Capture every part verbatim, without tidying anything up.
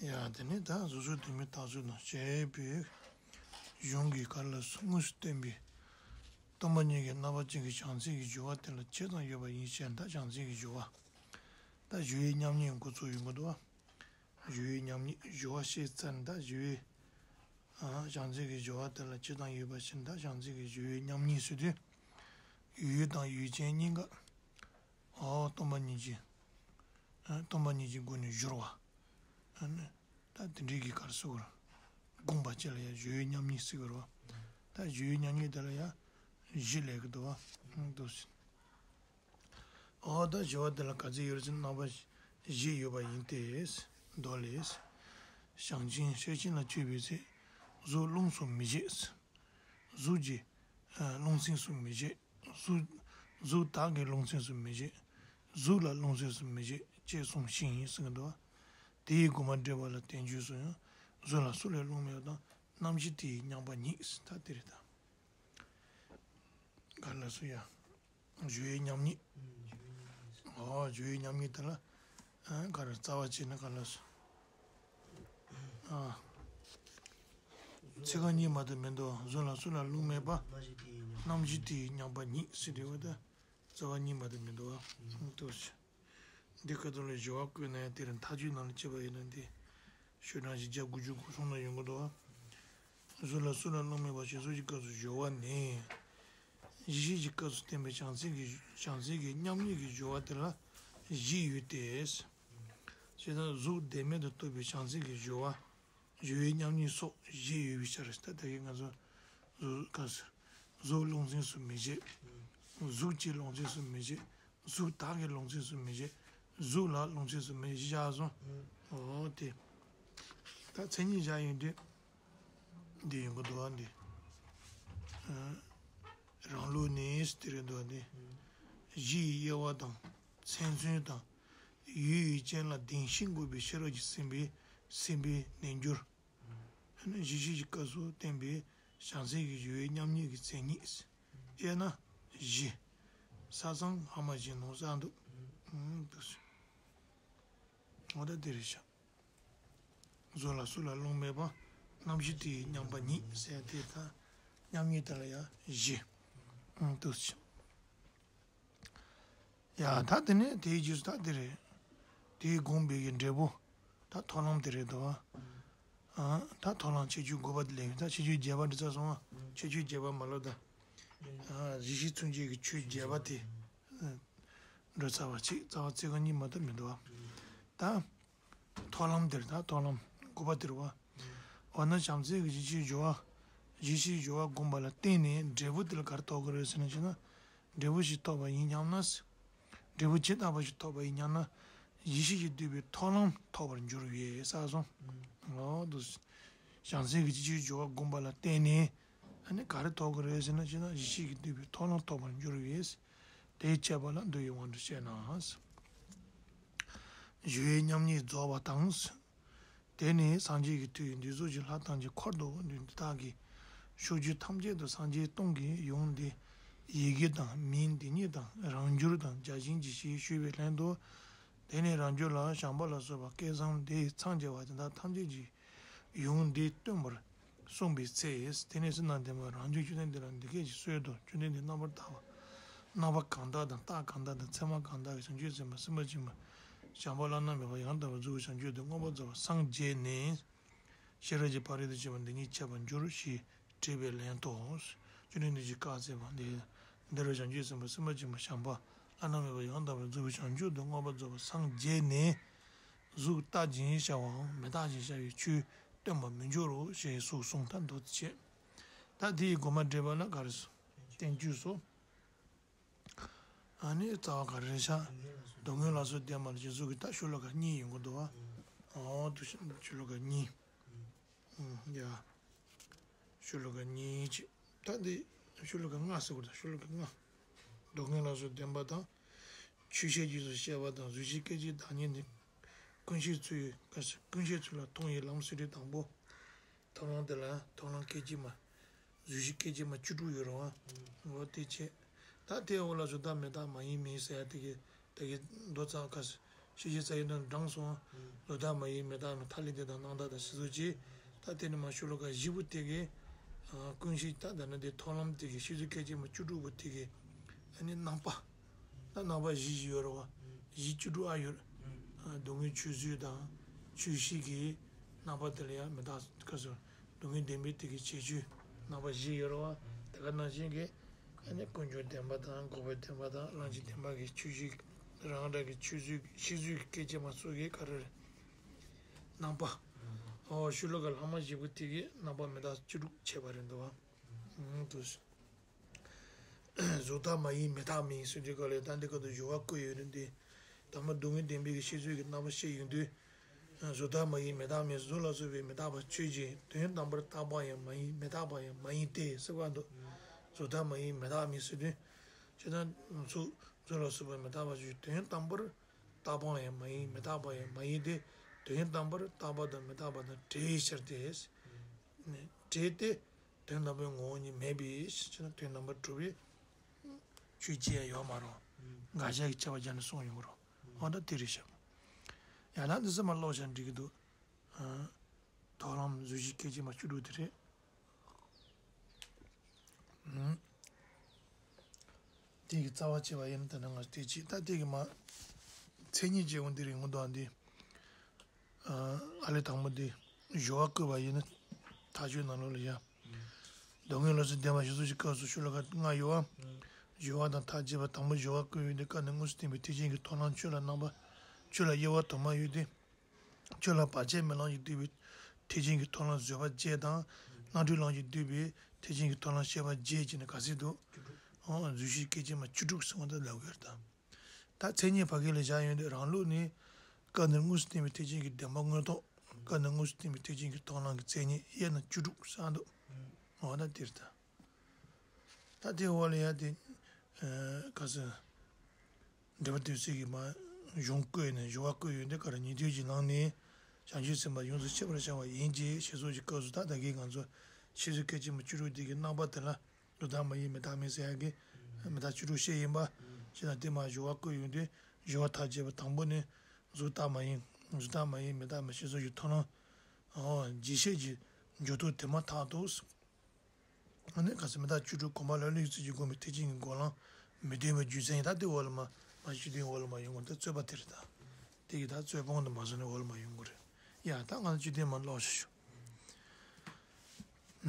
ཡ། དེ་ནས་ད་གཟུགས་སོགས་དོན་མེད་བཏགས་ཚུལ་དང་བཅས་པའི་གཞུང་གི་ག་ལ་དངོས་སུ་བསྟན་པའི་སྟོང་པ་ཉིད་ཀྱི་རྣམ་པ་ཅན་གྱི་བྱང་སེམས་ཀྱི་སྦྱོར་བ་དེ་ལ་ཇི་ཙམ་ཡོད་པ་ཡིན་ཞེ་ན། ད་བྱང་སེམས་ཀྱི་སྦྱོར་བ། ད་སྦྱོར་བའི་མཉམ་ཉིད་འགོ་ཚུགས་ཡོང་གི་འདུག་བ། སྦྱོར་བའི་མཉམ་ཉིད་སྦྱོར་བ་ཤེས་ཚར་ནས། ད་སྦྱོར་བའི་ཨ་བྱང་སེམས་ཀྱི་སྦྱོར་བ་དེ་ལ་ཇི་ཙམ་ཡོད་པ་ཞེ་ན། ད་བྱང་སེམས་ཀྱི་སྦྱོར་བའི་མཉམ་ཉིད་ཟེར་དུས། ཡུལ་དང་ཡུལ་ཅན་གཉིས་ཀ་ཨོ་སྟོང་པ་ཉིད་ཀྱི། ཨ་སྟོང་པ་ཉིད་ཀྱི་སྒོ་ནས་སྦྱོར་བ། ཨ་ནི་ད་དེ་འདྲའི་གི་ག་རེ་ཟེར་དགོས་རེད། དགོངས་པ་བཅས་ལ་ཡང་སྦྱོར་བའི་མཉམ་ཉིད་ཟེར་གི་རེད་བ། ད་སྦྱོར་བའི་མཉམ་ཉིད་དེ་ལ་ཡང་བཞི་ལབ་གི་འདུག་བ། ཨ་འདུག་སེ། ཨོ་ད་སྦྱོར་བ་དེ་ལ་ག་ཚོད་ཡོད་རེད་ཟེར་ན། རྣམ་པ་བཞི་ཡོད་པ་ཡིན་ཏེ། མདོ་ལས། བྱང་ཆེན་ཤེར་ཕྱིན་ལ་སྤྱོད་པའི་ཚེ། གཟུགས་རླུང་སོགས་མི་བྱེད། གཟུགས་ཀྱི་ཨ་རླུང་སེམས་སུ་མི་བྱེད། གཟུགས་གཟུགས་དག་གི་རླུང་སེམས་སུ་མི་བྱེད། གཟུགས་ལ་རླུང་སེམས་སུ་མི་བྱེད་ཅེས་གསུངས་ཤིང་ཟེར་གི་འདུག་བ། དེའི་དགོངས་པ་འགྲེལ་པ་ལ་བསྟན་བཅོས་སུ་ཡང་། གཟུགས་ལ་སུ་ལས་རླུང་མེད་པ་དང་། རྣམ་ཤེས་དེ་ཡི་མཉམ་པ་ཉིད། ད་དེ་རེད་ད། ག་ལ་སུ་ཡ། སྦྱོར་བའི་མཉམ་ཉིད། ཨོ་སྦྱོར་བའི་མཉམ་ཉིད་དེ་ལ་ཨ་ག་རེ་རྩ་བ་བྱས་ན་ག་ལ་སུ། ཨ་ཚིག་རྐང་གཉིས་མ་གཏོགས་མི་འདུག་གཟུགས་ལ་སུ་ལ་རླུང་མེད་པ། རྣམ་ཤེས་དེ་ཡི་མཉམ་པ་ཉིད་ཟེར་དེ་བ་ད། རྩ་བ་གཉིས་མ་གཏོགས་མི་འདུག་ཨ་ལྟོས་ཤིག་འདི་ཁ་ཐུག་ལ་སྦྱོར་བ་བཀོད་ན་ཡང་། དེར་མཐའ་དཔྱོད་ནང་ལ་སྐྱེས་པ་ཡིན་ན། འདི་ཤོག་གྲངས་བཞི་བརྒྱ་དགུ་བཅུ་གོ་གསུམ་ལ་ཡོང་གི་འདུག་བ། གཟུགས་ལ་སུ་ལ་རླུང་མེད་པ་ཞེས་གཟུགས་ཀྱི་སྐབས་སུ་སྦྱོར་བ་ནི། ཡིད་ཤེས་ཀྱི་སྐབས་སུ་བསྟན་པའི་བྱང་སེམས་ཀྱི་བྱང་སེམས་ཀྱི་མཉམ་ཉིད་ཀྱི་སྦྱོར་བ་དེ་ལ་བཞི་ཡོད་དེ། ཇི་ལྟར་གཟུགས་བདེན་མེད་དུ་རྟོགས་པའི་བྱང་སེམས་ཀྱི་སྦྱོར་བ། སྦྱོར་བའི་མཉམ་ཉིད་སོགས་བཞི་ཡོད་པའི་ཕྱིར། ད་ལྟ་གི་ང་ཚོ་གཟུགས་ག་ཟེར། གཟུགས་རླུང་སེམས་སུ་མི་བྱེད། གཟུགས་ཀྱི་རླུང་སེམས་སུ་མི་བྱེད། གཟུགས་དག་གི་རླུང་སེམས་སུ་མི་བྱེད། གཟུགས་ལ་རླུང་སེམས་སུ་མི་བྱེད་ཅེས་བཞག་སོང་། ཨོ་དེ། ད་མཚན་ཉིད་བཞག་ཡོང་དུས། འདི་ཡོང་གི་འདུག་བ་འདི། ཨ་རང་ལུགས་ནས་དེ་རེད་འདུག་བ་འདི། གཞི་ཡི་དབྱེ་བ་དང་། མཚན་མཚོན་དང་། ཡུལ་ཡུལ་ཅན་ལ་བདེན་ཞེན་འགོག་པའི་ཤེས་རབ་ཀྱི་སེམས་པའི་སེམས་པའི་རྣལ་འབྱོར། ཨ་ནི་གཞི་ཤེས་ཀྱི་སྐབས་སུ་བསྟན་པའི་བྱང་སེམས་ཀྱི་སྦྱོར་བའི་མཉམ་ཉིད་ཀྱི་མཚན་ཉིད། དབྱེ་ན་བཞི། ས་མཚམས་ཧ་མ་བཞིན་ནོ་ས་འདུག་ཨང་འདུག་སེ། འོ་ད་དེ་རེད་ཤག་གཟུགས་ལ་སུ་ལ་རླུང་མེད་པ། རྣམ་ཤེས་དེ་ཡི་མཉམ་པ་ཉིད་ཟེར་དེ་ད། མཉམ་ཉིད་དེ་ལ་ཡང་བཞི། ཨང་འདུག་སེ། ཡ་ད་དེ་ནས་དེའི་རྗེས་སུ་ད་དེ་རེད། དེའི་དགོངས་པའི་གི་འབྲས་བུ། ད་མཐོང་ལམ་དེ་རེད་དོ། ཨ་ད་མཐོང་ལམ་ཁྱད་ཆོས་དགུ་པ་དེ་ལས། ད་ཁྱད་ཆོས་བརྒྱད་པ་འདྲི་ཚར་སོང་ཨ། ཁྱད་ཆོས་བརྒྱད་པ་མ་ལོ་ད། ཨ་གཞི་ཤེས་མཚོན་བྱེད་ཀྱི་ཆོས་བརྒྱད་པ་དེ། ཨ་འགྲོ་ཚར་བ་གཅིག་རྩ་བ་ཚིག་རྐང་གཉིས་མ་གཏོགས་མི་འདུག་ཨ། ད། མཐོང་ལམ་དེར་ད་མཐོང་ལམ་དགུ་པ་དེར་བ། འོ་ན་བྱམས་བརྩེ་གི་གཞི་ཤེས་སྦྱོར་བ། གཞི་ཤེས་སྦྱོར་བ་བསྒོམས་པ་ལ་བརྟེན་ནས་འབྲས་བུ་དེ་ལ་ག་རེ་ཐོབ་ཀྱི་རེད་ཟེར་ན་ཞེ་ན། འབྲས་བུ་ཞིག་ཐོབ་པ་ཡིན་སྙམ་ན། འབྲས་བུ་ཇི་ལྟ་བ་ཞིག་ཐོབ་པ་ཡིན་སྙམ་ན། གཞི་ཤེས་ཀྱིས་བསྡུས་པའི་མཐོང་ལམ་ཐོབ་པར་འགྱུར་བས་ཟེར་སོང་། འོ་འདུག་བྱམས་བརྩེ་གི་གཞི་ཤེས་སྦྱོར་བ་བསྒོམས་པ་ལ་བརྟེན་ནས། ཨ་ནི་ག་རེ་ཐོབ་ཀྱི་རེད་ཟེར་ན་ཞེ་ན། གཞི་ཤེས་ཀྱིས་བསྡུས་པའི་མཐོང་ལམ་ཐོབ་པར་འགྱུར་བས། དེའི་དཔྱད་པ་ལ་མདོ་ཡི་དབང་དུ་བྱས་ན། སྦྱོར་བའི་མཉམ་ཉིད་རྫོགས་པ་དང་། དེ་ནི་སངས་རྒྱས་ཀྱི་མཐུ་ཡིས་འདི་གཟུགས་ཀྱི་ལྷ་ཐམས་ཅད་འཁོར་དུ་འདི་དག་གི་ཕྱོགས་བཅུ་ཐམས་ཅད་དུ་སངས་རྒྱས་སྟོང་གི་ཡོངས་འདི་ཡི་གེ་དང་མིང་འདི་ཉིད་དང་རང་འགྱུར་དང་བརྒྱ་བྱིན་གྱིས་ཞེས་ཞུས་པའི་ལན་དུ། དེ་ནས་རང་རྒྱུད་ལ་བྱམས་པ་ལ་སོགས་པ་སྐལ་བཟང་དེས་འཚང་རྒྱ་བ་དེ་དག་ཐམས་ཅད་ཀྱི་ཡོངས་འདི་སྟོན་པར་གསུངས་པའི་ཚེ། དེ་ནས་བསོད་ནམས་ལྡན་པ་རང་རྒྱུད་བཅོམ་ལྡན་འདས་ལ་འདི་སྐད་ཅེས་གསོལ་ཏོ། བཅོམ་ལྡན་འདས་རྣམ་པར་དག་པ། རྣམ་པ་གང་དག་དང་རྟགས་གང་དག་དང་མཚན་མ་གང་དག་གིས་བྱང་ཆུབ་སེམས་དཔའ་སེམས་དཔའ་ཆེན་པོ་བྱམས་པ་བླ་ན་མེད་པ་ཡང་དག་པར་རྫོགས་པའི་བྱང་ཆུབ་ཏུ་མངོན་པར་རྫོགས་པར་སངས་རྒྱས་ནས། ཤེས་རབ་ཀྱི་ཕ་རོལ་ཏུ་ཕྱིན་པ་འདི་ཉིད་འཆད་པར་འགྱུར་ཞེས་དྲིས་པའི་ལན་དུ། བཅོམ་ལྡན་འདས་ཀྱིས་བཀའ་སྩལ་པ། འདི་འདིར་བྱང་ཆུབ་སེམས་དཔའ་སེམས་དཔའ་ཆེན་པོ་བྱམས་པ་བླ་ན་མེད་པ་ཡང་དག་པར་རྫོགས་པའི་བྱང་ཆུབ་ཏུ་མངོན་པར་རྫོགས་པར་སངས་རྒྱས་ནས། གཟུགས་རྟག་ཅིང་བྱ་བའམ་མི་རྟག་ཅིང་བྱ་བའི་ཆོས་སྟོན་པར་མི་འགྱུར་རོ་ཞེས་གསུངས་སོང་། ད་མདོ་དེ་བྱས། ད་དེའི་དགོངས་པ་འགྲེལ་པ་ལ་ག་རེ་སོ། བསྟན་བཅོས་སོ། ཨ་ནི་རྩ་བ་ག་རེ་རེད་ཤག་སྡུག་བསྔལ་ལ་སོགས་བདེན་པ་ལ་རྗེས་སུ་གི་ད་ཤོ་ལོ་ཀ་གཉིས་ཡོང་གི་འདུག་བ། ཨོ་དུ་ཤོ་ལོ་ཀ་གཉིས། ཨུམ་ཡ། ཤོ་ལོ་ཀ་གཉིས་ཅིག་ད་འདི་ཤོ་ལོ་ཀ་ལྔ་ཟེར་བ་དང་། ཤོ་ལོ་ཀ་ལྔ། སྡུག་བསྔལ་ལ་སོགས་བདེན་པ་དང་། ཆོས་བཤད་རྗེས་སུ་བཤད་པ་དང་། གཟུགས་ཤེས་སྐད་ཅིག་བདག་ཉིད་ནི། ཀུན་ཤེས་ཚུལ་ཡིན། ཀུན་ཤེས་ཚུལ་ལ་མཐོང་བའི་ལམ་ཟེར་དུས་དང་པོ། མཐོང་ལམ་དེ་ལ་མཐོང་ལམ་སྐད་ཅིག་མ། གཟུགས་ཤེས་སྐད་ཅིག་མ་བཅུ་དྲུག་ཡོད་རེད་བ། འོ་དེ་བྱས། ད་དེའི་འོག་ལ་གཟུགས་དག་མི་རྟག་མ་ཡིན་མིན་ཟེར་ཡ་དེ་གི་དེ་གི་མདོ་ཙམ་ཁ་སི་ ཤེས་བྱའི་རྩ་བའི་དོན་དྲངས་སོང་། ཨུ། བཟོ་ལྟ་མ་ཡིན་མི་རྟག་མིན། ཐ་སླད་དེ་དང་རྣམ་དག་དང་ཞེས་སོགས་ཀྱིས། ད་དེ་ནས་མར་ཤོ་ལོ་ཀ་བཞི་པོ་དེ་གི་ཀུན་གཞི་ད་ད་ནི་དེ་མཐོང་ལམ་དེ་གི་ཤེས་ཚོད་སྐད་ཅིག་མ་བཅུ་དྲུག་པོ་དེ་གི་ཨ་ནི་རྣམ་པ། ད་རྣམ་པ་བཞི་བཞི་ཡོད་རེད་བ། བཞི་བཅུ་དྲུག་ཨ་ཡོད། སྡུག་བསྔལ་ཆོས་བཟོད་དང་ཆོས་ཤེས་ཀྱི་རྣམ་པ་དེ་ལ་ཡང་མི་རྟག་ཁ་སོ། སྡུག་བསྔལ་བདེན་པའི་དེ་གི་བྱེད་ཆོས་རྣམ་པ་བཞི་ཡོད་རེད་བ། དེ་ག་ནང་བཞིན་གྱི་ཨ་ནི་ཀུན་འབྱུང་བདེན་པ་དང་འགོག་པའི་བདེན་པ་དང་རང་བཞིན་བདེན་པ་གི་ཆོས་ཤེས། རང་འདྲ་གི་ཆོས་བཟོད་ཤེས་བཟོད་ཀྱི་སྐད་ཅིག་མ་སོགས་ཀྱི་ག་རེ་རེད། རྣམ་པ། ཨོ་ཤོ་ལོ་ཀ་ལྷག་མ་བཞི་པོ་དེ་གི་རྣམ་པ་མི་རྟག་བཅུ་དྲུག་བྱས་པ་རེད་འདུག་བ། ཨུ་དུ། གཟུགས་རྟག་མ་ཡིན་མི་རྟག་མིན་ཟེར་དུས་སྐབས་ལ་ད་འདི་སྐབས་སུ་སྦྱོར་བ་བཀོད་ཡོད་རེད་དེ། དང་པོ་སྡུག་བསྔལ་བདེན་པའི་གི་ཤེས་ཚོད་ཀྱི་རྣམ་པ་བཤད་ཡོང་དུས། གཟུགས་རྟག་མ་ཡིན་མི་རྟག་མིན། གཟུགས་ལ་སོགས་པའི་མི་རྟག་པ་ཆོས་ཅན། དོན་དམ་པར་རྟག་པ་ཡང་མ་ཡིན་མི་རྟག་པ་ཡང་མ་ཡིན་ཏེ་ཟེར་བ་འདུག་གཟུགས་རྟག་མ་ཡིན་མི་རྟག་མིན་ཟེར་དུས། ཇི་ལྟར་གཟུགས་གཟུགས་ལ་སོགས་པའི་མི་རྟག་པ་ཆོས་ཅན། དོན་དམ་པར་རྟག་པ་ཡང་མ་ཡིན་མི་རྟག་པ་ཡང་མ་ཡིན་ཏེ། དོན་དམ་པར་རྟག་པ་དང་མི་རྟག་པ་དང་བྲལ་བའི་ཕྱིར་ཏེ། བྲལ་ཏེ། དོན་དམ་པའི་ངོ་བོ་ཉིད་མེད་པའི་ཕྱིར་ན་དོན་དམ་པར་གྲུབ་པའི་ཆོས་ཅི་ཡང་ཡོད་མ་རེད། འགའ་ཤས་ཀྱིས་ཁྱབ་པ་སྦྱར་ནས་གསུངས་ཡོང་གི་རེད། འོ་ད་དེ་རེད་ཤག་ཡང་ན་འདི་ཚོ་མར་ཀློག་བྱས་འགྲིག་གི་འདུག་མཐོང་ལམ་གཟུགས་གཞི་སྐད་ཅིག་མ་བཅུ་དྲུག་དེ་རེད། དེ་གི་རྩ་བ་བྱས་པ་ཡིན་ན་ད་ནང་ང་དེ་ཅི་ད་དེ་གི་མ་མཚན་ཉིད་ཅེས་འོང་དེ་རེད་ངོ་འདུག་ཨ་འདི། ཨ་ལས་དང་པོ་འདི་སྦྱོར་བ་བཀོད་པ་ཡིན་ན་ཐག་ཆོད་ནང་ལོགས་ལ་ཡ། སྡུག་བསྔལ་ལ་སོགས་བདེན་པ་ཞེས་སོགས་ཀྱི་སྐབས་སུ་ཤོ་ལོ་ཀ་ལྔ་ཡོད་བ། སྦྱོར་བ་དང་ཐག་བཅད་པ་དང་པོ་སྦྱོར་བ་བཀོད་ཡོད་དེ་སྐབས་ནས་དངོས་སུ་བསྟན་པའི་ཐེག་ཆེན་གྱི་མཐོང་ལམ་ཆོས་ལ་རྣམ་པ་ཆོས་ལ་དབྱེ་བ་དུ་མ་ཡོད་དེ། ཆོས་ལ་བར་ཆད་མེད་ལམ་གྱིས་བསྡུས་པའི་ཐེག་ཆེན་གྱི་མཐོང་ལམ་བཟོད་པ་བརྒྱད་དང་། རྣམ་གྲོལ་ལམ་གྱིས་བསྡུས་པའི་ཐེག་ཆེན་གྱི་མཐོང་ལམ་བཤད་པ་བརྒྱད་ཅེས་ནི་ག་ཚོད་འདུག་ཨོ་གཟུགས་གཞི་སྐད་ཅིག་མ་བཅུ་དྲུག་ཟེར་བ་འདི་ལབ་དགོས་རེད་ད། ད་མཚན་ཉིད་ཕ་གི་ལ་བཞག་ཡོང་དུས་རང་ལུགས་ནི། སྐབས་འདིར་དངོས་སུ་བསྟན་པའི་ཐེག་ཆེན་གྱི་བདེན་པ་དངོས་ཐོབ། སྐབས་འདིར་དངོས་སུ་བསྟན་པའི་ཐེག་ཆེན་གྱི་མཐོང་ལམ་གྱི་མཚན་ཉིད་དབྱེ་ན་བཅུ་དྲུག་ཟེར་འདུག་འོ་ན་འདིར་ད། ད་དེ་འོག་ལ་ཡ་དེ། ཨ་ག་ཟེར། འགྲེལ་པ་དུས་ཚིགས་ཀྱི་མ་གཞུང་བཀོད་ནས་སྦྱོར་བ་བཀོད་ཡོད་འདི་ག་རེ་ཉན་ཐོས་ཀྱི་ནང་ནས་བྱང་ཆུབ་སེམས་དཔའ་ཡོངས་སུ་ཤེས་པར་བྱ་བ་ཡིན་གྱི་ཞེས་སོགས་ཀྱི་སྐབས་སུ་ད་ད་གིན་ང་ཚོ་ཤེས་ཚོད་སྐད་ཅིག་མ་བཅུ་དྲུག་དེ་གི་རྣམ་པ་དེ་ལ་གཟུགས་རྟག་མ་ཡིན་མི་རྟག་མིན་ཟེར་ཡ་གི་མི་རྟག་བཅུ་དྲུག་བཤད་ཡིན་པ་ཞེ་ན་དེ་མ་སྦྱོར་བ་བཀོད་ཡོད་འདི་སྦྱོར་བ་ཐག་བཅད་པ་དང་པོ་ནི་གཟུགས་རྟག་མ་ཡིན་གཟུགས་རྟག་མ་ཡིན་མི་རྟག་མིན་ཞེས་སོགས་ཀྱི་མཐོང་ལམ་རྗེས་ཤེས་ཀྱི་འཇུག་ལྡོག་དེ་མ་ཐག་ཏུ། ཨ་ནི་ག་ས་མི་རྟག་བཅུ་དྲུག་གོམས་པ་ལ་ལུས་ཀྱི་ཚུལ་གྱིས་བསྒོམས་པའི་ཐེག་ཆེན་གྱི་སྒོ་ལམ་མི་མཐུན་པའི་རྒྱུ་མཚན་ཡིན། ད་དེ་འོག་ལ་མ་མ་བཅུ་བདུན་འོག་ལ་མ་ཡོང་གི་ད་རྩོད་པ་དེ་རེད་ད། དེ་གི་ད་རྩོད་སྤོང་དུ་མ་སོང་ནས་འོག་ལ་མ་ཡོང་གི་རེད། ཡ་ད་ང་ཚོ་བཅུ་བདུན་མ་ཀློག་ཤོག་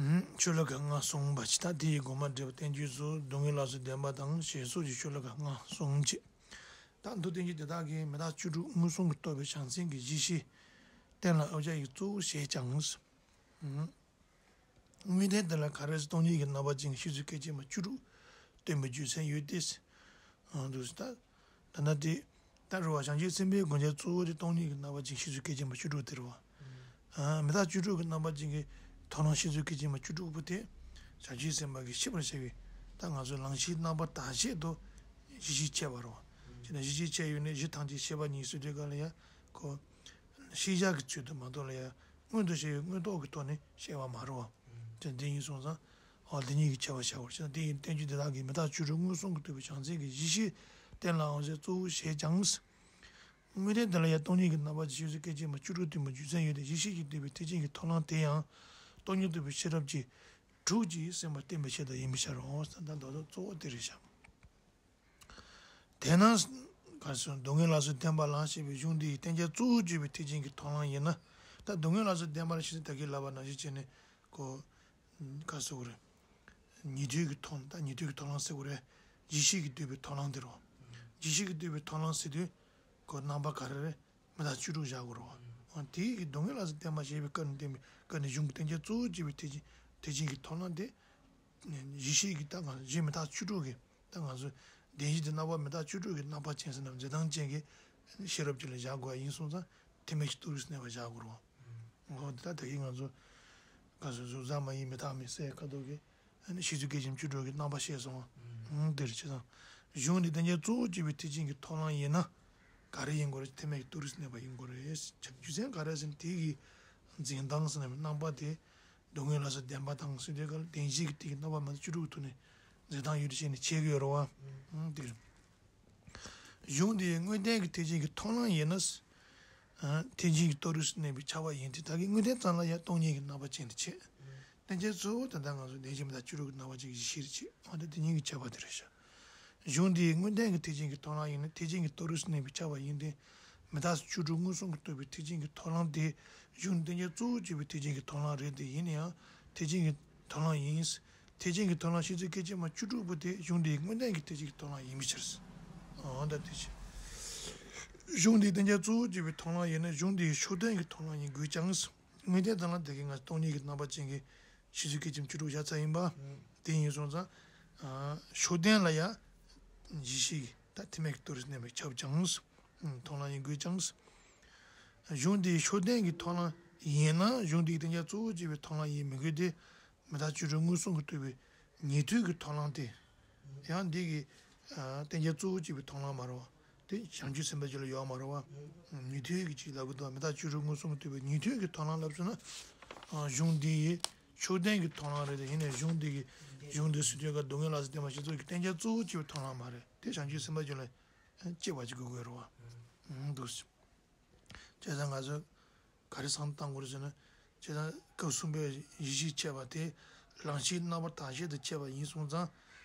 ཞུ། ཨུམ། ཤོ་ལོ་ཀ་ལྔ་གསུམ་པ་ཅི་ད་དེ་ཡི་དགོངས་པ་འགྲེལ་པ་བསྟན་བཅོས་སུ་སྡུག་བསྔལ་ལ་སོགས་བདེན་པ་དང་ཞེས་སོགས་ཀྱི་ཤོ་ལོ་ཀ་ལྔ་གསུམ་ཅི། ད་མདོ་བསྟན་བཅོས་དེ་དག་གིས་མི་རྟག་བཅུ་དྲུག་མངོན་སུམ་གྱིས་རྟོགས་པའི་བྱང་སེམས་ཀྱི་གཞི་ཤེས་གཏན་ལ་དབབ་བྱ་ཡི་གཙོ་བོ་བྱས་ཀྱང་། དངོས་བསྟན་དེ་ལ་ག་རེ་ཟེར་སྟོང་ཉིད་ཀྱི་རྣམ་པ་ཅན་གྱི་ཤེས་ཚོད་སྐད་ཅིག་མ་བཅུ་དྲུག་སྟོན་པའི་རྒྱུ་མཚན་ཡོད་དེ། འདུག་ད། ད་ནི་དེ། ད་རེད་བ་བྱང་ཆུབ་སེམས་དཔའི་སྒོ་ལྕགས་གཙོ་བོ་དེ་སྟོང་ཉིད་ཀྱི་རྣམ་པ་ཅན་ཤེས་ཚོད་སྐད་ཅིག་མ་བཅུ་དྲུག་དེ་རེད་བ། མི་རྟག་བཅུ་དྲུག་གི་རྣམ་པ་ཅན་གྱི་མཐོང་ལམ་ཤེས་ཚོད་སྐད་ཅིག་མ་བཅུ་དྲུག་པོ་དེ། བྱང་ཆུབ་སེམས་དཔའ་གིས་ཤེས་པར་བྱ་བའི། ད་ང་ཚོའི་ལམ་ཤེས་རྣམ་པ་དག་བྱེད་དུ། གཞི་ཤེས་འཆད་པ་རེད་བ། བྱས་ན་གཞི་ཤེས་འཆད་ཡོད་ནས་གཞི་ཐམས་ཅད་ཤེས་པ་ཉིད་ཟེར་དུས་ག་ལ་ཡ། ཁོ། ཤེས་བྱ་གི་ཚུལ་དུ་མ་གཏོགས་ལ་ཡ། མངོན་དུ་བྱས་པའི་མངོན་རྟོགས་ཀྱི་ཐོག་ནས་བཤད་པ་མ་རེད་བ། དེ་འདི་ཡིན་སོང་ཙང་། འོ་འདི་གཉིས་ཀྱི་ཁྱད་པར་བྱ་བར་བྱས་ན་འདི་ཡི་བསྟན་བཅོས་འདི་དག་གིས་མི་རྟག་བཅུ་དྲུག་མངོན་སུམ་གྱིས་རྟོགས་པའི་བྱང་སེམས་ཀྱི་གཞི་ཤེས་གཏན་ལ་དབབ་སའི་གཙོ་བོ་བྱས་ཀྱང་། དངོས་བསྟན་དེ་ལ་ཡང་སྟོང་ཉིད་ཀྱི་རྣམ་པ་ཅན་ཤེས་ཚོད་སྐད་ཅིག་མ་བཅུ་དྲུག་སྟོན་པའི་རྒྱུ་མཚན་ཡོད་དེ་གཞི་ཤེས་ཀྱིས་བསྡུས་པའི་ཐེག་ཆེན་གྱི་མཐོང་ལམ་དེ་ཡང་སྟོང་ཉིད་རྟོགས་པའི་ཤེས་རབ་ཀྱིས་དྲུག་ཅེས་སེམས་པ་བསྟན་པའི་ཆེད་དུ་ཡིན་པའི་ཕྱིར་རོ། ད་མདོ་དོན་གཙོ་བོ་དེ་རེད་བཞག་དེས་ན། ག་སོ་སྡུག་བསྔལ་ལ་སོགས་བདེན་པ་ལ་ཞེས་པའི་གཞུང་འདི་ཡི་བསྟན་བྱ་གཙོ་བོར་གྱུར་པའི་ཐེག་ཆེན་གྱི་མཐོང་ལམ་ཡིན་ན། ད་སྡུག་བསྔལ་ལ་སོགས་བདེན་པ་ལ་ཞེས་ད་གིན་ལབ་པ་ནང་བཞིན་བྱས་ནས་ཁོ། ག་ཟེར་དགོས་རེད། ཉན་ཐོས་ཀྱི་མཐོང་ད་ཉན་ཐོས་ཀྱི་མཐོང་ལམ་ཟེར་དགོས་རེད། ཡིད་ཤེས་ཀྱིས་བསྡུས་པའི་མཐོང་ལམ་དེ་རེད། ཡིད་ཤེས་ཀྱིས་བསྡུས་པའི་མཐོང་ལམ་ཟེར་དུས། ཁོ་རྣམ་པ་ག་རེ་རེད། མི་རྟག་བཅུ་དྲུག་བཞག་དགོས་རེད། འོ་དེའི་གི་སྡུག་བསྔལ་ལ་སོགས་བདེན་པ་ཞེས་པའི་སྐབས་ནས་བསྟན་པའི་སྐབས་ནས་གཞུང་གི་བསྟན་བྱ་གཙོ་བོར་གྱུར་པའི་ཐེག་ཆེན་ཐེག་ཆེན་གྱི་མཐོང་ལམ་དེ། ཡིད་ཤེས་ཀྱི་ད་ང་ཚོ་གཞི་མི་རྟག་བཅུ་དྲུག་གི་ད་ང་ཚོ་བདེན་བཞི་དེ་རྣམ་པ་མི་རྟག་བཅུ་དྲུག་གི་རྣམ་པ་ཅན་ཟེར་ན་འཛིན་སྟངས་ཅན་གྱི་ཤེས་རབ་ཅིག་ལ་བཞག་དགོས་པ་ཡིན་སོང་ཙང་ཐེག་དམན་གྱི་རྟོགས་རིགས་སུ་གནས་པ་བཞག་དགོས་རེད། འོ་དེ་ད་ད་གིན་ང་ཚོ་ག་ཚོད་གཟུགས་རྟག་མ་ཡིན་མི་རྟག་མིན་ཟེར་ཁ་ཐོག་གི་ཤེས་ཚོད་སྐད་ཅིག་མ་བཅུ་དྲུག་གི་རྣམ་པ་བཤད་སོང་བ། འདིར་བྱས་ཙང་གཞུང་འདི་བསྟན་བྱ་གཙོ་བོར་གྱུར་པའི་ཐེག་ཆེན་གྱི་མཐོང་ལམ་ཡིན་ན་ག་རེ་ཡིན་དགོས་རེད། ཐེག་དམན་གྱི་རྟོགས་རིགས་སུ་གནས་པ་ཡིན་དགོས་རེད། རྒྱུ་མཚན་ག་རེ་ཟེར་ན་དེ་གི་འཛིན་སྟངས་ཟེར་ན་རྣམ་པ་དེ། སྡུག་བསྔལ་ལ་སོགས་བདེན་པ་དང་ཟེར་དུས་སྐབས་ལ་བདེན་བཞི་གི་སྟེང་གི་རྣམ་པ་མ་བཅུ་དྲུག་གི་ཐོག་ནས་འཛིན་སྟངས་ཡོད་དུ་བྱས་ནས་འཆད་ཀྱི་ཡོད་རེད་བ། ཨང་དེ་རེད། གཞུང་འདིའི་དངོས་བསྟན་གྱི་ཐེག་ཆེན་གྱི་ཐོབ་ལམ་ཡིན་ན། ཨ། ཐེག་ཆེན་གྱི་ལྟོ་རིས་སུ་གནས་པའི་ཆ་བ་ཡིན་ཏེ། ད་གིན་དངོས་བསྟན་ཙམ་ལ་ཡང་སྟོང་ཉིད་ཀྱི་རྣམ་པ་ཅན་དུ་བྱེད། བསྟན་བྱ་གཙོ་བོ་ད་ལྟ་ང་ཚོ་བདེན་བཞི་མི་རྟག་བཅུ་དྲུག་གི་རྣམ་པ་ཅན་གྱི་གཞི་ཤེས་རེད་བྱེད། འོ་ད་དེ་གཉིས་ཀྱི་ཁྱད་པར་དེ་རེད་ཤག་གཞུང་འདིའི་དངོས་བསྟན་གྱི་ཐེག་ཆེན་གྱི་ཐོབ་ལམ་ཡིན་ན། ཐེག་ཆེན་གྱི་ལྟོ་རིས་སུ་གནས་པའི་ཆ་བ་ཡིན་ཏེ། མི་རྟག་བཅུ་དྲུག་མངོན་སུམ་གྱིས་རྟོགས་པའི་ཐེག་ཆེན་གྱི་ཐོབ་ལམ་དེ་གཞུང་བསྟན་བྱ་གཙོ་བོར་གྱུར་པའི་ཐེག་ཆེན་གྱི་ཐོབ་ལམ་རེད་དེ། ཡིན་ན་ཡང་ཐེག་ཆེན་གྱི་ཐོབ་ལམ་ཡིན། ཐེག་ཆེན་གྱི་ཐོབ་ལམ་ཤེས་ཚོད་སྐད་ཅིག་མ་བཅུ་དྲུག་པོ་དེ་གཞུང་འདིའི་དངོས་བསྟན་གྱི་ཐེག་ཆེན་གྱི་ཐོབ་ལམ་ཡིན་པའི་ཕྱིར། འོ་ད་དེ་བཞིན། གཞུང་འདིའི་བསྟན་བྱ་གཙོ་བོར་གྱུར་པའི་ཐོབ་ལམ་ཡིན་ན། གཞུང་འདིའི་ཕྱོགས་བསྟན་གྱི་ཐོབ་ལམ་ཡིན་དགོས་ཀྱང་། དངོས་བསྟན་དང་ལ་དེ་གའི་ང་སྟོང་ཉིད་ཀྱི་རྣམ་པ་ཅན་གྱི་ཤེས་ཚོད་སྐད་ཅིག་མ་བཅུ་དྲུག་བཞག་ཚར་ཡིན་པ། དེ་ཡིན་སོང་ཙང་། ཨ། ཕྱོགས་བསྟན་ལ་ཡང་གཞི་ཤེས་ཀྱི་ད་ཐེག་དམན་གྱི་ལྟོ་རིས་སུ་གནས་པས་ཁྱབ་ཀྱང་། ཐོབ་ལམ་ཡིན་དགོས་ཀྱང་། གཞུང་འདིའི་ཕྱོགས་བསྟན་གྱི་ཐོབ་ལམ་ཡིན་ན། གཞུང་འདིའི་བསྟན་བྱ་གཙོ་བོར་གྱུར་པའི་ཐོབ་ལམ་ཡིན་མི་དགོས་ཏེ། མི་རྟག་བཅུ་དྲུག་མངོན་སུམ་གྱིས་རྟོགས་པའི་ཉན་ཐོས་ཀྱི་ཐོབ་ལམ་དེ། ཡང་འདི་གི། ཨ། བསྟན་བྱ་གཙོ་བོར་གྱུར་པའི་ཐོབ་ལམ་མ་རེད་པ། དེ་བྱང་ཆུབ་སེམས་དཔའི་རྒྱུད་ལ་ཡོད་མ་རེད་པ། ཉན་ཐོས་ཀྱི་ཅིག་ལབ་ཀྱི་འདུག་མི་རྟག་བཅུ་དྲུག་མངོན་སུམ་གྱིས་རྟོགས་པའི་ཉན་ཐོས་ཀྱི་ཐོབ་ལམ་ལབ་སོང་ན། ཨ། གཞུང་འདི་ཡི་ཕྱོགས་བསྟན་གྱི་ཐོབ་ལམ་རེད་དེ། ཡིན་ནའི་གཞུང་འདི་གི་གཞུང་འདི་ཟེར་དུས་ཀ་སྡུག་བསྔལ་ལ་སོགས་བསྟན་པ་བཞི་ཚོགས་ཀྱི་བསྟན་བྱ་གཙོ་བོར་གྱུར་པའི་ཐོབ་ལམ་མ་རེད་དེ། བྱང་ཆུབ་སེམས་དཔའི་རྒྱུད་ལ་སྐྱེ་བ་ཅིག་དགོས་དགོས་རེད་པ། འདུག་སེ། བྱས་ཙང་ང་ཚོ་ག་རེ་བསམ་བློ་བཏང་དགོས་རེད་ཟེར་ན། བྱས་ཙང་སྐབས་གསུམ་པའི་གཞི་ཤེས་འཆད་པ་དེ་ལམ་ཤེས་རྣམ་པར་དག་ཤེས་དུ་འཆད་པ་ཡིན་སོང་ཙང་།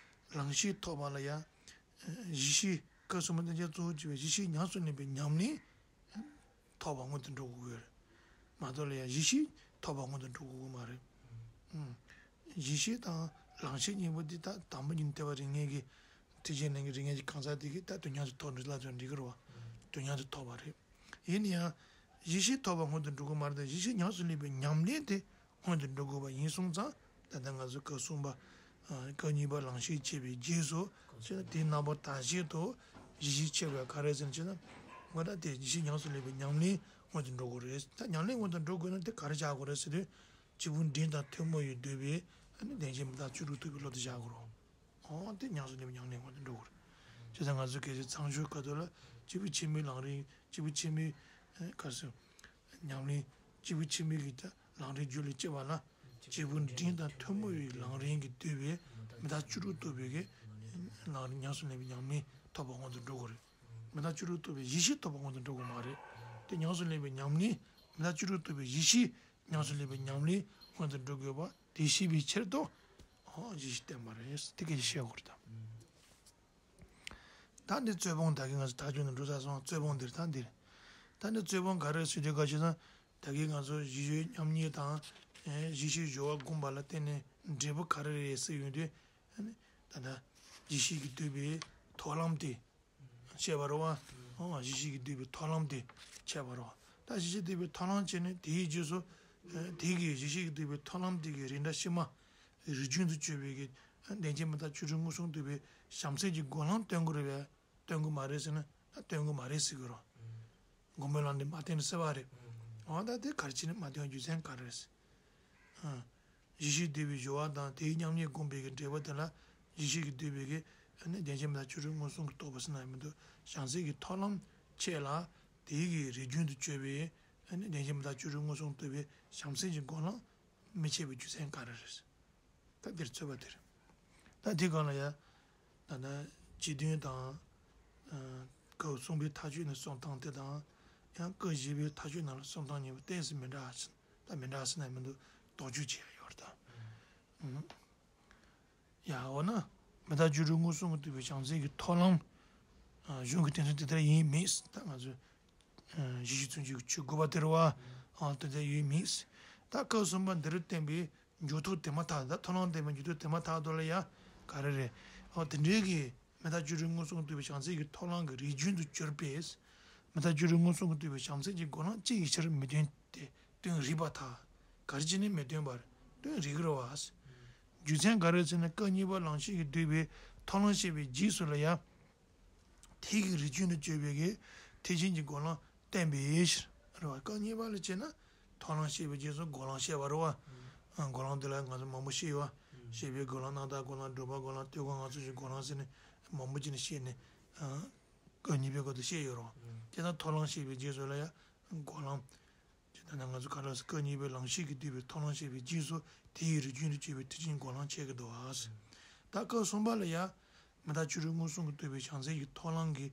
ལམ་ཤེས་ཐོབ་པ་ལ་ཡང་གཞི་ཤེས། སྐབས་གསུམ་པ་བསྟན་བྱ་གཙོ་བོར་གྱུར་པའི་གཞི་ཤེས་ཉམས་སུ་ལེན་པའི་ཉམས་ལེན་ཐོབ་པ་སྔོན་དུ་འགྲོ་དགོས་ཀྱི་ཡོད་རེད། མ་གཏོགས་ལ་ཡང་གཞི་ཤེས་ཐོབ་པ་སྔོན་དུ་འགྲོ་དགོས་ཀྱི་མ་རེད། ཨུམ། གཞི་ཤེས་དང་ལམ་ཤེས་གཉིས་པོ་འདི་ད་དང་པོ་ཉིད་ཐེག་པ་རིགས་ངེས་ཀྱི། ཐེག་ཆེན་ལམ་གྱི་རིགས་ངེས་ཀྱི་གང་ཟག་དེ་གིས་ད་དོན་མཉམ་དུ་ཐོབ་འགྲོ་ལབ་ཀྱང་འགྲིག་གི་རེད་པ། དོན་མཉམ་དུ་ཐོབ་པ་རེད། ཡིན་ན་ཡང་གཞི་ཤེས་ཐོབ་པ་སྔོན་དུ་འགྲོ་དགོས་མ་རེད་དེ། གཞི་ཤེས་ཉམས་སུ་ལེན་པའི་ཉམས་ལེན་དེ་སྔོན་དུ་འགྲོ་དགོས་པ་ཡིན་སོང་ཙང་། ད་ལྟ་ང་ཚོ་སྐབས་གསུམ་པ། ཨ། སྐབས་གཉིས་པ་ལམ་ཤེས་འཆད་པའི་རྗེས་སུ། བྱས་ན་དེའི་རྣམ་པར་དག་ཤེས་དུ་གཞི་ཤེས་འཆད་པ་ག་རེ་ཟེར་ན། བྱས་ན་ང་ད་དེ་གཞི་ཤེས་ཉམས་སུ་ལེན་པའི་ཉམས་ལེན་སྔོན་དུ་འགྲོ་དགོས་རེད། ད་ཉམས་ལེན་སྔོན་དུ་འགྲོ་དགོས་ན་དེ་ག་རེ་བྱ་དགོས་རེད་ཟེར་དུས། སྐྱེས་བུ་འབྲིང་དང་ཐུན་མོང་བས་བསྡུས་པའི། ཨ་ནི་བདེན་བཞི་མི་རྟག་བཅུ་དྲུག་རྟོགས་པའི་བློ་དེ་བཞག་དགོས་རེད། འོ་དེ་ཉམས་སུ་ལེན་པའི་ཉམས་ལེན་སྔོན་དུ་འགྲོ་དགོས་རེད། བྱས་ཙང་ང་ཚོ་གལ་སྲིད་མཚམས་སྦྱོར་ཁ་ཐོག་ལ་སྐྱེས་བུ་ཆེན་མོའི་ལམ་རིམ། སྐྱེས་བུ་ཆེན་མོའི། ཨ། ག་རེ་ཟེར། ཉམས་ལེན། སྐྱེས་བུ་ཆེན་མོའི་གི་ད་ལམ་རིམ་རྒྱུད་ལ་སྐྱེ་བ་ལ། སྐྱེས་བུ་འབྲིང་དང་ཐུན་མོང་བའི་ལམ་རིམ་གྱིས་བསྡུས་པའི་མི་རྟག་བཅུ་དྲུག་རྟོགས་པའི་གི་ལམ་རིམ། ཉམས་སུ་ལེན་པའི་ཉམས་ལེན་ཐོབ་པ་སྔོན་དུ་འགྲོ་དགོས་རེད། མི་རྟག་བཅུ་དྲུག་རྟོགས་པའི་གཞི་ཤེས་ཐོབ་པ་སྔོན་དུ་འགྲོ་དགོས་མ་རེད། དེ་ཉམས་སུ་ལེན་པའི་ཉམས་ལེན། མི་རྟག་བཅུ་དྲུག་རྟོགས་པའི་གཞི་ཤེས་ཉམས་སུ་ལེན་པའི་ཉམས་ལེན་སྔོན་དུ་འགྲོ་དགོས་པ་དེ་ཤེས་པའི་ཕྱིར་དུ། འོ་གཞི་ཤེས་བསྟན་པ་རེད། དེ་སྐད་ཆ་བཤད་དགོས་རེད་ད། ད་འདི་རྩོད་སྤོང་ད་གིན་ང་ཚོ་ཐག་གཅོད་ནང་འགྲོ་ཚར་སོང་། རྩོད་སྤོང་འདིར་ད་འདིར། ད་འདི་རྩོད་སྤོང་ག་རེ་ཟེར་དུས་ག་ཅི་ན། ད་གིན་ང་ཚོ་གཞི་སྦྱོར་མཉམ་ཉིད་དང་། ཨེ། གཞི་ཤེས་སྦྱོར་བ་བསྒོམས་པ་ལ་བརྟེན་ནས་འབྲས་བུ་ག་རེ་རེད་ཟེར་ཡོང་དུས། ཨ་ནི་ད་ལྟ་གཞི་ཤེས་ཀྱིས་བསྡུས་པའི་ཐོབ་ལམ་དེ་འཆད་པ་རེད་པ། འོ་གཞི་ཤེས་ཀྱིས་བསྡུས་པའི་ཐོབ་ལམ་དེ་འཆད་པ་རེད་པ། ད་གཞི་ཤེས་བསྡུས་པའི་ཐོབ་ལམ་བྱས་ནས་དེའི་རྗེས་སུ། ཨེ། དེ་གི་གཞི་ཤེས་ཀྱིས་བསྡུས་པའི་ཐོབ་ལམ་དེ་གི་རིགས་འདྲ་ཕྱི་མ། རིགས་རྒྱུན་དུ་གཅོད་པའི་གི་བདེན་བཞི་མི་རྟག་བཅུ་དྲུག་མངོན་སུམ་རྟོགས་པའི་བྱང་སེམས་ཀྱི་སྒོམ་ལམ་སྟོན་གྱི་རེད་པས། སྟོན་གྱི་མ་རེད་ཟེར་ན། ད་སྟོན་གྱི་མ་རེད་ཟེར་གྱི་རེད། སྒོམ་པའི་ལམ་འདི་མ་བསྟན་ཟེར་བ་རེད། འོ་ད་དེ་ག་རེ་བྱས་ནས་མ་སྟོན་རྒྱུ་མཚན་ག་རེ་རེད། ཨ། གཞི་ཤེས་བསྡུས་པའི་སྦྱོར་བ་དང་དེའི་མཉམ་ཉིད་བསྒོམས་པའི་གི་འབྲས་བུ་དེ་ལ་གཞི་ཤེས་ཀྱིས་བསྡུས་པའི་གི། ཨ་ནི་བདེན་བཞི་མི་རྟག་བཅུ་དྲུག་མངོན་སུམ་གྱིས་རྟོགས་པ་ཟེར་ན་ཡང་མི་འདུག་བྱང་སེམས་ཀྱི་ཐོབ་ལམ་འཆད་ལ། དེའི་གི་རིགས་རྒྱུན་དུ་གཅོད་པའི། ཨ་ནི་བདེན་བཞི་མི་རྟག་བཅུ་དྲུག་མངོན་སུམ་རྟོགས་པའི་བྱང་སེམས་ཀྱི་སྒོམ་ལམ་མི་འཆད་པའི་རྒྱུ་མཚན་ག་རེ་རེད། ད་འདིར་རྩོད་པ་དེ་རེད། ད་དེ་སྒང་ལ་ཡང་། ད་ལྟ་སྤྱི་དོན་དང་། ཨ། སྐབས་གསུམ་པའི་མཐའ་དཔྱོད་ནས་གསུང་སྟངས་དེ་དང་། ཡང་སྐབས་བཞི་པའི་མཐའ་དཔྱོད་ནང་ལ་གསུང་སྟངས་གཉིས་པོ་ཏོག་ཙམ་མི་འདྲ་ཟེར། ད་མི་འདྲ་ཟེར་ན་མི་འདུག་དོགས་གཅོད་བྱེད་ཡ་ཡོད་རེད་ད། ཨུམ། ཡ། འོ་ན། མི་རྟག་བཅུ་དྲུག་མངོན་སུམ་གྱིས་རྟོགས་པའི་བྱང་སེམས་ཀྱི་ཐོབ་ལམ། ཨ། གཞུང་གི་བསྟན་ཚུལ་དེ་ལྟར་ཡིན་མིན། ད་ང་ཚོས། ཨ། གཞི་ཤེས་བཙུན་ཆོས་ཀྱི་ཆོས་དགུ་པ་དེ་རེད་པ། ཨ། དེ་ལྟར་ཡིན་མིན། ད་སྐབས་གསུམ་པ་འདིར་བསྟན་པའི་འཇུག་ཐོག་དེ་མ་ཐག། ད་ཐོབ་ལམ་བསྟན་པའི་འཇུག་ཐོག་དེ་མ་ཐག་ཏུ་ལ་ཡ་ག་རེ་རེད། ཨོ་དེ་འདྲའི་གི་མི་རྟག་བཅུ་དྲུག་མངོན་སུམ་གྱིས་རྟོགས་པའི་བྱང་སེམས་ཀྱི་ཐོབ་ལམ་གྱི་རིགས་རྒྱུན་དུ་གྱུར་པས། མི་རྟག་བཅུ་དྲུག་མངོན་སུམ་གྱིས་རྟོགས་པའི་བྱང་སེམས་ཀྱི་སྒོམ་ལམ་སྤྱི་ཡི་ཕྱིར་མི་སྟོན་ཏེ། སྟོན་རིགས་པར་ཐལ། ག་རེ་བྱས་ནས་མི་སྟོན་པར་སྟོན་རིགས་རེད་པ། རྒྱུ་མཚན་ག་རེ་ཟེར་ན། སྐབས་གཉིས་པ་ལམ་ཤེས་ཀྱིས་བསྡུས་པའི་ཐོབ་ལམ་བཤད་པའི་རྗེས་སུ་ལ་ཡ། དེ་གི་རིགས་རྒྱུན་དུ་གཅོད་པའི་གི་ཐེག་ཆེན་གྱི་སྒོམ་ལམ་བསྟན་པའི་ཕྱིར་རེད་པ། སྐབས་གཉིས་པ་ལ་བྱས་ན་ཐོབ་ལམ་བཤད་པའི་རྗེས་སུ་སྒོམ་ལམ་བཤད་པ་རེད་པ། ཨ། སྒོམ་ལམ་དེ་ལ་ང་ཚོ་མང་པོ་བཤད་ཡོད་པ། བཤད་པའི་སྒོམ་ལམ། རྣམ་དག་སྒོམ་ལམ། སྒྲུབ་པའི་སྒོམ་ལམ། སྟོད་གོས་ངལ་གསོ་ཞིང་སྒོམ་ལམ་ཟེར་ནས་མང་པོ་བྱས་ནས་བཤད་ནས། ཨ། སྐབས་གཉིས་པའི་སྐབས་དུ་བཤད་ཡོད་རེད་པ། བྱས་ཙང་ཐོབ་ལམ་བཤད་པའི་རྗེས་སུ་ལ་ཡ་སྒོམ་ལམ། ད་ལྟ་ང་ཚོ་ག་རེ་ཟེར། སྐབས་གཉིས་པའི་ལམ་ཤེས་ཀྱིས་བསྡུས་པའི་ཐོབ་ལམ་བཤད་པའི་རྗེས་སུ་དེ་ཡི་རིགས་རྒྱུན་དུ་གཅོད་པའི་ཐེག་ཆེན་སྒོམ་ལམ་འཆད་ཀྱི་འདུག་པ། ད་སྐབས་གསུམ་པ་ལ་ཡ། མི་རྟག་བཅུ་དྲུག་མངོན་སུམ་གྱིས་རྟོགས་པའི་བྱང་སེམས་ཀྱི་ཐོབ་ལམ་གྱི་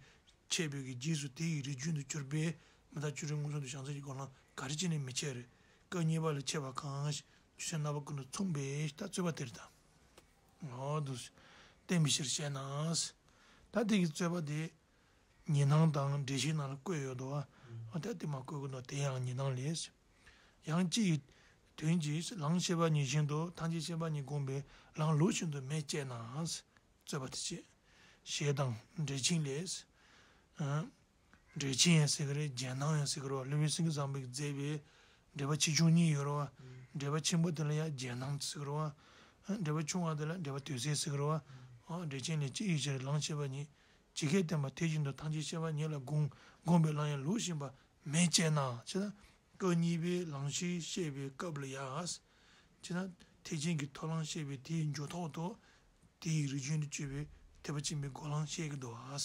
འཆད་པའི་གི་རྗེས་སུ་དེ་ཡི་རིགས་རྒྱུན་དུ་གྱུར་པས་མི་རྟག་བཅུ་དྲུག་མངོན་སུམ་དུ་བྱང་སེམས་ཀྱི་སྒོ་ལམ་ག་རེ་བྱས་ནས་མི་འཆད་རེད། སྐབས་གཉིས་པ་ལས་འཆད་པ་གང་ཞིག་རྒྱུ་མཚན་རྣམ་པ་ཀུན་ཏུ་མཚུངས་པས་ད་རྩོད་པ་དེར་དང་། འོ་དུ། བསྟན་པའི་ཕྱིར་བཤད་ན། ད་དེ་གི་རྩོད་པ་དེ། ཉི་སྣང་དང་འགྲེལ་ཆེན་ནང་ལ་བཀོད་ཡོད་དོ། ཨ་ད་དེ་མ་བཀོད་ཀྱི་འདུག་དེ་ཡང་ཉི་སྣང་ལས། ཡང་ཅི་ཡི་དོན་གྱིས་ལམ་ཤེས་པ་ཉིད་བཞིན་དུ་ཐམས་ཅད་སྐྱེ་བ་ཉིད་བསྒོམས་པས་ལམ་ལུགས་བཞིན་དུ་མེད་ཅེ་ན། རྩོད་པ་དེ་བྱེད། ཞེས་དང་འགྲེལ་ཆེན་ལས། ཨ། འགྲེལ་ཆེན་ཡང་ཟེར་གི་རེད། རྒྱན་སྣང་ཡང་ཟེར་གི་རེད་བ། ལུས་པའི་སེང་གེ་བཟང་པོས་མཛད་པའི་འགྲེལ་པ་ཆེ་ཆུང་གཉིས་ཡོད་རེད་བ། འགྲེལ་པ་ཆེན་པོ་དེ་ལ་ཡང་རྒྱན་སྣང་ཟེར་གི་རེད་བ། འགྲེལ་པ་ཆུང་བ་དེ་ལ་འགྲེལ་པ་དོན་གསལ་ཟེར་གི་རེད་བ། འགྲེལ་ཆེན་ལས་ཅི་ཡི་ཕྱིར་ལམ་ཤེས་པ་ཉིད་ཇི་སྐད་བསྟན་པ་དེ་བཞིན་དུ་ཐམས་ཅད་སྐྱེ་བ་ཉིད་ལ་བསྒོམ་བསྒོམས་པས་ལམ་ཡང་ལུགས་བཞིན་པ་མེད་ཅེ་ན། ཅེ་ན། སྐབས་གཉིས་པའི་ལམ་ཤེས་བཤད་པའི་སྐབས་ལ་ཡང་། ཅེ་ན། ཐེག་ཆེན་གྱི་མཐོང་ལམ་བཤད་པའི་དེའི་འཇུག་ཐོག་ཏུ། དེའི་རིགས་རྒྱུན་དུ་གྱུར་པའི་ཐེག་པ་ཆེན་པོའི་སྒོམ་ལམ་བཤད་ཀྱི་འདུག་ཨ།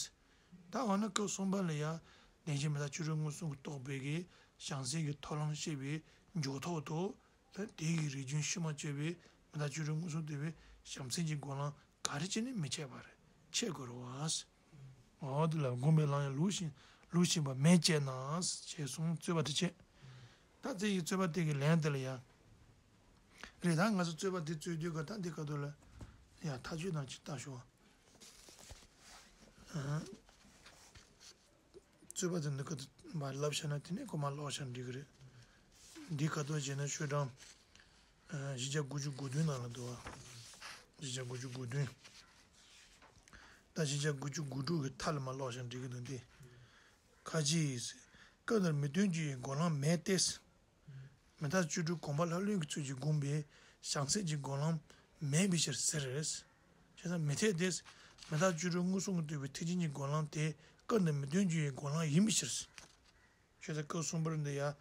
ད་འོ་ན་སྐབས་གསུམ་པ་ལ་ཡང་བདེན་བཞི་མི་རྟག་བཅུ་དྲུག་མངོན་སུམ་གྱིས་རྟོགས་པའི་གི་བྱང་སེམས་ཀྱི་མཐོང་ལམ་བཤད་པའི་འཇུག་ཐོག་ཏུ། ད་དེའི་རིགས་རྒྱུན་ཤུལ་མ་གཅོད་པའི་མི་རྟག་བཅུ་དྲུག་མངོན་སུམ་རྟོགས་པའི་བྱང་སེམས་ཀྱི་སྒོམ་ལམ་ག་རེ་བྱས་ནས་མི་འཆད་པ་རེད། འཆད་དགོས་རེད་བ། འོ་དེ་ལ་བསྒོམས་པས་ལམ་ཡང་ལུགས་བཞིན་ལུགས་བཞིན་པ་མེད་ཅེ་ན། ཞེས་གསུངས། རྩོད་པ་དེ་བྱེད། ད་དེ་ཡི་རྩོད་པ་དེ་གི་ལན་དེ་ལ་ཡང་། རེད། ད་ང་ཚོ་རྩོད་པ་འདི་རྩོད་དུས་ཀ་ད་འདི་ག་དུས་ལ་ཡང་ཐག་གཅོད་དང་ཅིག་ལྟ་ཞོག་ཨ། རྩོད་པ་འདི་འདི་ག་དུས་མ་ལབ་བྱས་ན་དེ་ནས་ཁོ་མ་ལོག་བྱས་ན་འགྲིག་གི་རེད། འདི་ག་དུས་བྱས་ན་ཤོག་གྲངས་ཨ་བཞི་བརྒྱ་དགུ་བཅུ་གོ་བདུན་ནང་ལ་འདུག་ཨ། བཞི་བརྒྱ་དགུ་བཅུ་གོ་བདུན། ད་བཞི་བརྒྱ་དགུ་བཅུ་གོ་དྲུག་གི་མཐའ་ལ་མ་ལོག་བྱས་ན་འགྲིག་གི་འདུག་འདི། ཁ་ཅིག་སྐབས་འདིར་མི་མཐུན་གྱི་སྒོམ་ལམ་མེད་དེ། མི་རྟག་བཅུ་དྲུག་གོམས་པ་ལྷ་ལུས་ཀྱི་ཚུལ་གྱིས་བསྒོམས་པའི་བྱང་སེམས་ཀྱི་སྒོམ་ལམ་མེད་པའི་ཕྱིར་ཟེར། བྱས་ཙང་མི་འཐད་དེ། མི་རྟག་བཅུ་དྲུག་མངོན་སུམ་གྱིས་རྟོགས་པའི་ཐེག་ཆེན་གྱི་སྒོམ་ལམ་དེ་སྐབས་འདིར་མི་མཐུན་གྱི་སྒོམ་ལམ་ཡིན་པའི་ཕྱིར། བྱས་ཙང་སྐབས་གསུམ་པར་འདི་ཡང་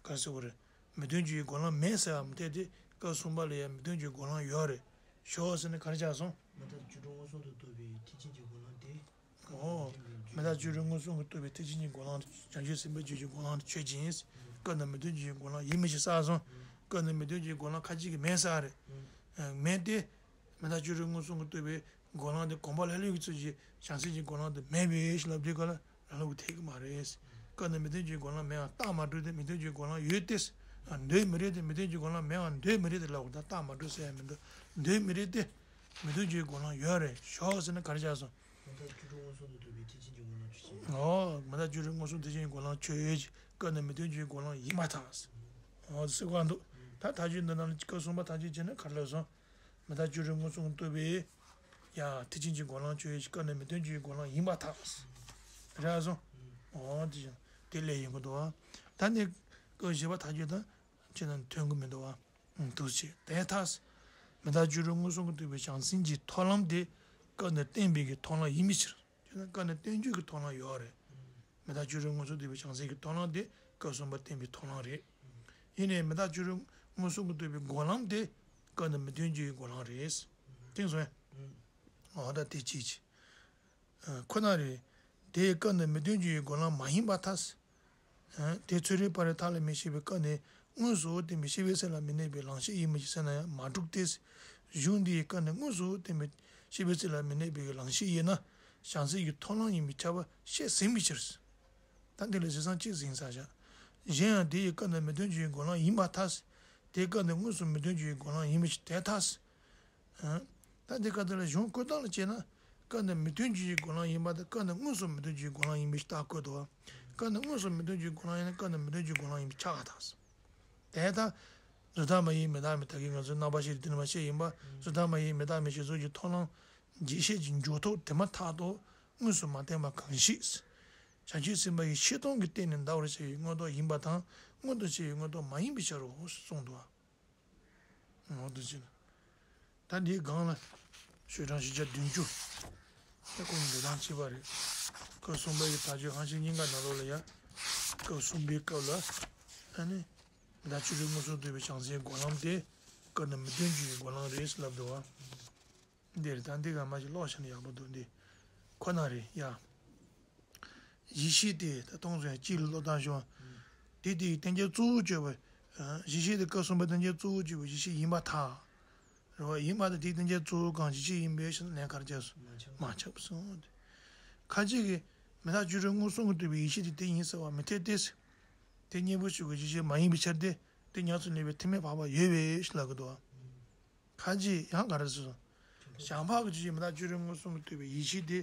ག་རེ་ཟེར་དགོས་རེད། མི་མཐུན་གྱི་སྒོམ་ལམ་མེད་ཟེར་བ་མི་འཐད་དེ། སྐབས་གསུམ་པ་ལ་ཡང་མི་མཐུན་གྱི་སྒོམ་ལམ་ཡོད་རེད། ཞོག་ཟེར་ནས་ག་རེ་ཆགས་སོང་། མི་རྟག་བཅུ་དྲུག་མངོན་སུམ་དུ་རྟོགས་པའི་ཐེག་ཆེན་གྱི་སྒོམ་ལམ་དེ། ཨོ། མི་རྟག་བཅུ་དྲུག་མངོན་སུམ་གྱིས་རྟོགས་པའི་ཐེག་ཆེན་གྱི་སྒོམ་ལམ་དེ་བྱང་ཆུབ་སེམས་དཔའི་རྒྱུད་ཀྱི་སྒོམ་ལམ་དེ་ཆོས་ཅན། སྐབས་འདིར་མི་མཐུན་གྱི་སྒོམ་ལམ་ཡིན་མི་ཞིག་བསགས་སོང་། སྐབས་འདིར་མི་མཐུན་གྱི་སྒོམ་ལམ་ཁ་ཅིག་གིས་མེད་བསགས་རེད། མེད་དེ། མི་རྟག་བཅུ་དྲུག་མངོན་སུམ་གྱིས་རྟོགས་པའི་སྒོམ་ལམ་དེ་གོམས་པ་ལྷ་ལུས་ཀྱི་ཚུལ་གྱིས་བྱང་སེམས་ཀྱི་སྒོམ་ལམ་དེ་མེད་པའི་ཞིག་ལབ་དུས་ག་ལ་རང་ལུགས་འཐད་ཀྱི་མ་རེད། སྐབས་འདིར་མི་མཐུན་གྱི་སྒོམ་ལམ་མེད་པ་རྟགས་མ་གྲུབ་སྟེ། མི་མཐུན་གྱི་སྒོམ་ལམ་ཡོད་དེ། འདོད་མི་རིགས་ཏེ། མི་མཐུན་གྱི་སྒོམ་ལམ་མེད་པ་འདོད་མི་རིགས་ཏེ་ལབ་དགོས། ད་རྟགས་མ་གྲུབ་ཟེར་ཡ་མི་འདུག་འདོད་མི་རིགས་ཏེ། མི་མཐུན་གྱི་སྒོམ་ལམ་ཡོད་རེད། ཞོག་ཟེར་ན་ག་རེ་ཆགས་སོང་། མི་རྟག་བཅུ་དྲུག་མངོན་སུམ་དུ་རྟོགས་པའི་ཐེག་ཆེན་གྱི་སྒོམ་ལམ་ཆོས་ཅན། ཨོ། མི་རྟག་བཅུ་དྲུག་མངོན་སུམ་ཐེག་ཆེན་གྱི་སྒོམ་ལམ་ཆོས་ཅན། སྐབས་འདིར་མི་མཐུན་གྱི་སྒོམ་ལམ་ཡིན་པར་ཐལ། ཨོ། ཟེར་བ་འདུག་ད་ཐག་གཅོད་འདི་ནང་ལ་སྐབས་གསུམ་པ་ཐག་གཅོད་བྱས་ན་ག་རེ་ལབ་སོང་། མི་རྟག་བཅུ་དྲུག་མངོན་སུམ་རྟོགས་པའི་ཡང་ཐེག་ཆེན་གྱི་སྒོམ་ལམ་ཆོས་ཅན། སྐབས་འདིར་མི་མཐུན་གྱི་སྒོམ་ལམ་ཡིན་པར་ཐལ། རེད་སོང་། ཨོ། དེ་བཞིན་དེ་ལས་ཡིན་དགོས་འདུག་ད་ནི་སྐབས་བཞི་པ་ཐག་གཅོད་དང་ཅི་ན་མཐུན་གྱི་མི་འདུག་བ། འདུ་བྱེད་དེ་ཐལ། མི་རྟག་བཅུ་དྲུག་མངོན་སུམ་གྱིས་རྟོགས་པའི་བྱང་སེམས་ཀྱི་མཐོང་ལམ་དེ་སྐབས་འདིར་བསྟན་པའི་གི་མཐོང་ལམ་ཡིན་པའི་ཕྱིར། ཅེ་ན། སྐབས་འདིར་བསྟན་བཅོས་ཀྱི་མཐོང་ལམ་ཡོད་རེད། མི་རྟག་བཅུ་དྲུག་མངོན་སུམ་རྟོགས་པའི་བྱང་སེམས་ཀྱི་མཐོང་ལམ་དེ་སྐབས་གསུམ་པ་བསྟན་པའི་མཐོང་ལམ་རེད། ཡིན་ནའི་མི་རྟག་བཅུ་དྲུག་མངོན་སུམ་གྱིས་རྟོགས་པའི་སྒོམ་ལམ་དེ་སྐབས་འདིར་མི་མཐུན་གྱི་སྒོམ་ལམ་རེད། དེང་སོང་ཡ། འོ་ད་དེ་གཅིག་གཅིག་ཁོ་ན་རེ། དེའི་སྐབས་ནི་མི་མཐུན་གྱི་སྒོམ་ལམ་མ་ཡིན་པར་ཐལ། དེ་ཚོད་རིག་པ་རེ་ཐ་ལ་མི་ཤེས་པའི་སྐབས་ནི་དངོས་སུ་བསྟན་པའི་ཤེས་པའི་སེམས་ལ་མི་གནས་པའི་ལམ་ཤེས་ཡིན་མི་ཤེས་ཟེར་ན་ཡང་མ་གྲུབ་སྟེ། གཞུང་འདིའི་སྐབས་ནི་དངོས་སུ་བསྟན་པའི་ཤེས་པའི་སེམས་ལ་མི་གནས་པའི་ལམ་ཤེས་ཡིན་ན་བྱང་སེམས་ཀྱི་མཐོང་ལམ་ཡིན་པས་ཁྱབ་པ་བཤད་ཟིན་པའི་ཕྱིར། ད་འདི་ལ་བྱས་ཙང་གཅིག་ཟིན་ས་བཞག་གཞན་ཡང་དེའི་སྐབས་ནི་མི་མཐུན་གྱི་སྒོམ་ལམ་ཡིན་པར་ཐལ། དེའི་སྐབས་ནི་དངོས་སུ་མི་མཐུན་གྱི་སྒོམ་ལམ་ཡིན་མི་ཤེས་དེ་ཐལ། ད་འདི་སྐབས་དེ་ལ་གཞུང་བཀོད་སྟངས་ལ་དཔྱད་ན། སྐབས་འདི་མི་མཐུན་གྱི་སྒོམ་ལམ་ཡིན་པ་དང་སྐབས་འདི་དངོས་སུ་མི་མཐུན་གྱི་སྒོམ་ལམ་ཡིན་པའི་རྟགས་བཀོད་དོ། སྐབས་འདི་དངོས་སུ་མི་མཐུན་གྱི་སྒོམ་ལམ་ཡིན་ན་སྐབས་འདི་མི་མཐུན་གྱི་སྒོམ་ལམ་ཡིན་པའི་ཆ་ག་དང་། དེ་ལྟར། གཟུགས་ཐ་མ་ཡིས་མི་རྟག་མིན། ད་གིན་ང་ཚོའི་རྣམ་པར་ཤེས་རིག་དེ་ནི་མ་བཤད་ཡིན་པ། གཟུགས་ཐ་མ་ཡིས་མི་རྟག་མིན་ཞེས་སོགས་ཀྱི་མཐོང་ལམ་རྗེས་ཤེས་ཀྱི་འཇུག་ཐོག་དེ་མ་ཐག་ཏུ་དངོས་སུ་མ་བསྟན་པ་གང་ཞིག་བྱང་ཆུབ་སེམས་དཔའ་ཡི་ཤེས་སྟོང་གི་སྟེང་ནས་འདའ་བར་བྱ་བའི་མངོན་རྟོགས་ཡིན་པ་དང་མངོན་དུ་བྱ་བའི་མངོན་རྟོགས་མ་ཡིན་པའི་ཕྱིར་རོ་གསུངས་འདུག་འོ་འདུག་ཅེ་ན། ད་འདིའི་སྒང་ལ་ཤོག་གྲངས་བཞི་བརྒྱ་བདུན་ཅུ། ད་ཁོང་འགྲོ་སྟངས་གཅིག་པ་རེད། སྐབས་གསུམ་པའི་དག་བཅོས་ཧང་ཤིང་གཉིས་ཀ་ནང་ལོགས་ལ་ཡ། སྐབས་གསུམ་པའི་སྐབས་ལ། ཨ་ནི། མི་རྟག་བཅུ་དྲུག་མངོན་སུམ་རྟོགས་པའི་བྱང་སེམས་སྒོམ་ལམ་དེ། སྐབས་འདི་མི་མཐུན་གྱི་སྒོམ་ལམ་རེད་ལབ་འདུག་བ། འདིར་ད་འདི་ག་མ་ཞིག་ཀློག་བྱས་ན་ཡག་པོ་འདུག་འདི། ཁོ་ན་རེད་ཡ། གཞི་ཤེས་དེ་ད་མཐོང་སོང་ཡ་གཅིག་ལ་ཀློག་སྟངས་ཤོག་དེ་དེའི་བསྟན་བྱ་གཙོ་བོ་བརྗོད་པ། གཞི་ཤེས་དེ་སྐབས་གསུམ་པའི་བསྟན་བྱ་གཙོ་བོ་བརྗོད་པའི་གཞི་ཤེས་ཡིན་པར་ཐལ། རེད་བ། ཡིན་པར་ཐལ་དེའི་བསྟན་བྱ་གཙོ་བོ་གང་གཞི་ཤེས་ཡིན་པས་ཞེ་ན་ལན་ག་རེ་བྱས་སོང་། མ་ཁྱབ་སོང་། ཁ་ཅིག་གིས་ མི་རྟག་སྤྱོད་རིག་མངོན་སུམ་གྱིས་བསྟན་པའི་ཡེ་ཤེས་དེ་དེ་ཡིན་ཟེར་བ་མི་འཐད་དེ། དེ་གཉེན་པོ་གཅིག་གི་གཞི་ཤེས་མ་ཡིན་པའི་ཕྱིར་ཏེ། དེ་ཉམས་སུ་ལེན་པའི་ཐེག་དམན་འཕགས་པ་ཡོད་པས་ཞེས་ལབ་ཀྱི་འདུག་ཁ་ཅིག་ཡང་ག་རེ་ཟེར་སོང་། བྱང་འཕགས་ཀྱི་ཆོས་ཅན། མི་རྟག་སྤྱོད་རིག་མངོན་སུམ་གྱིས་བསྟན་པའི་ཡེ་ཤེས་དེ།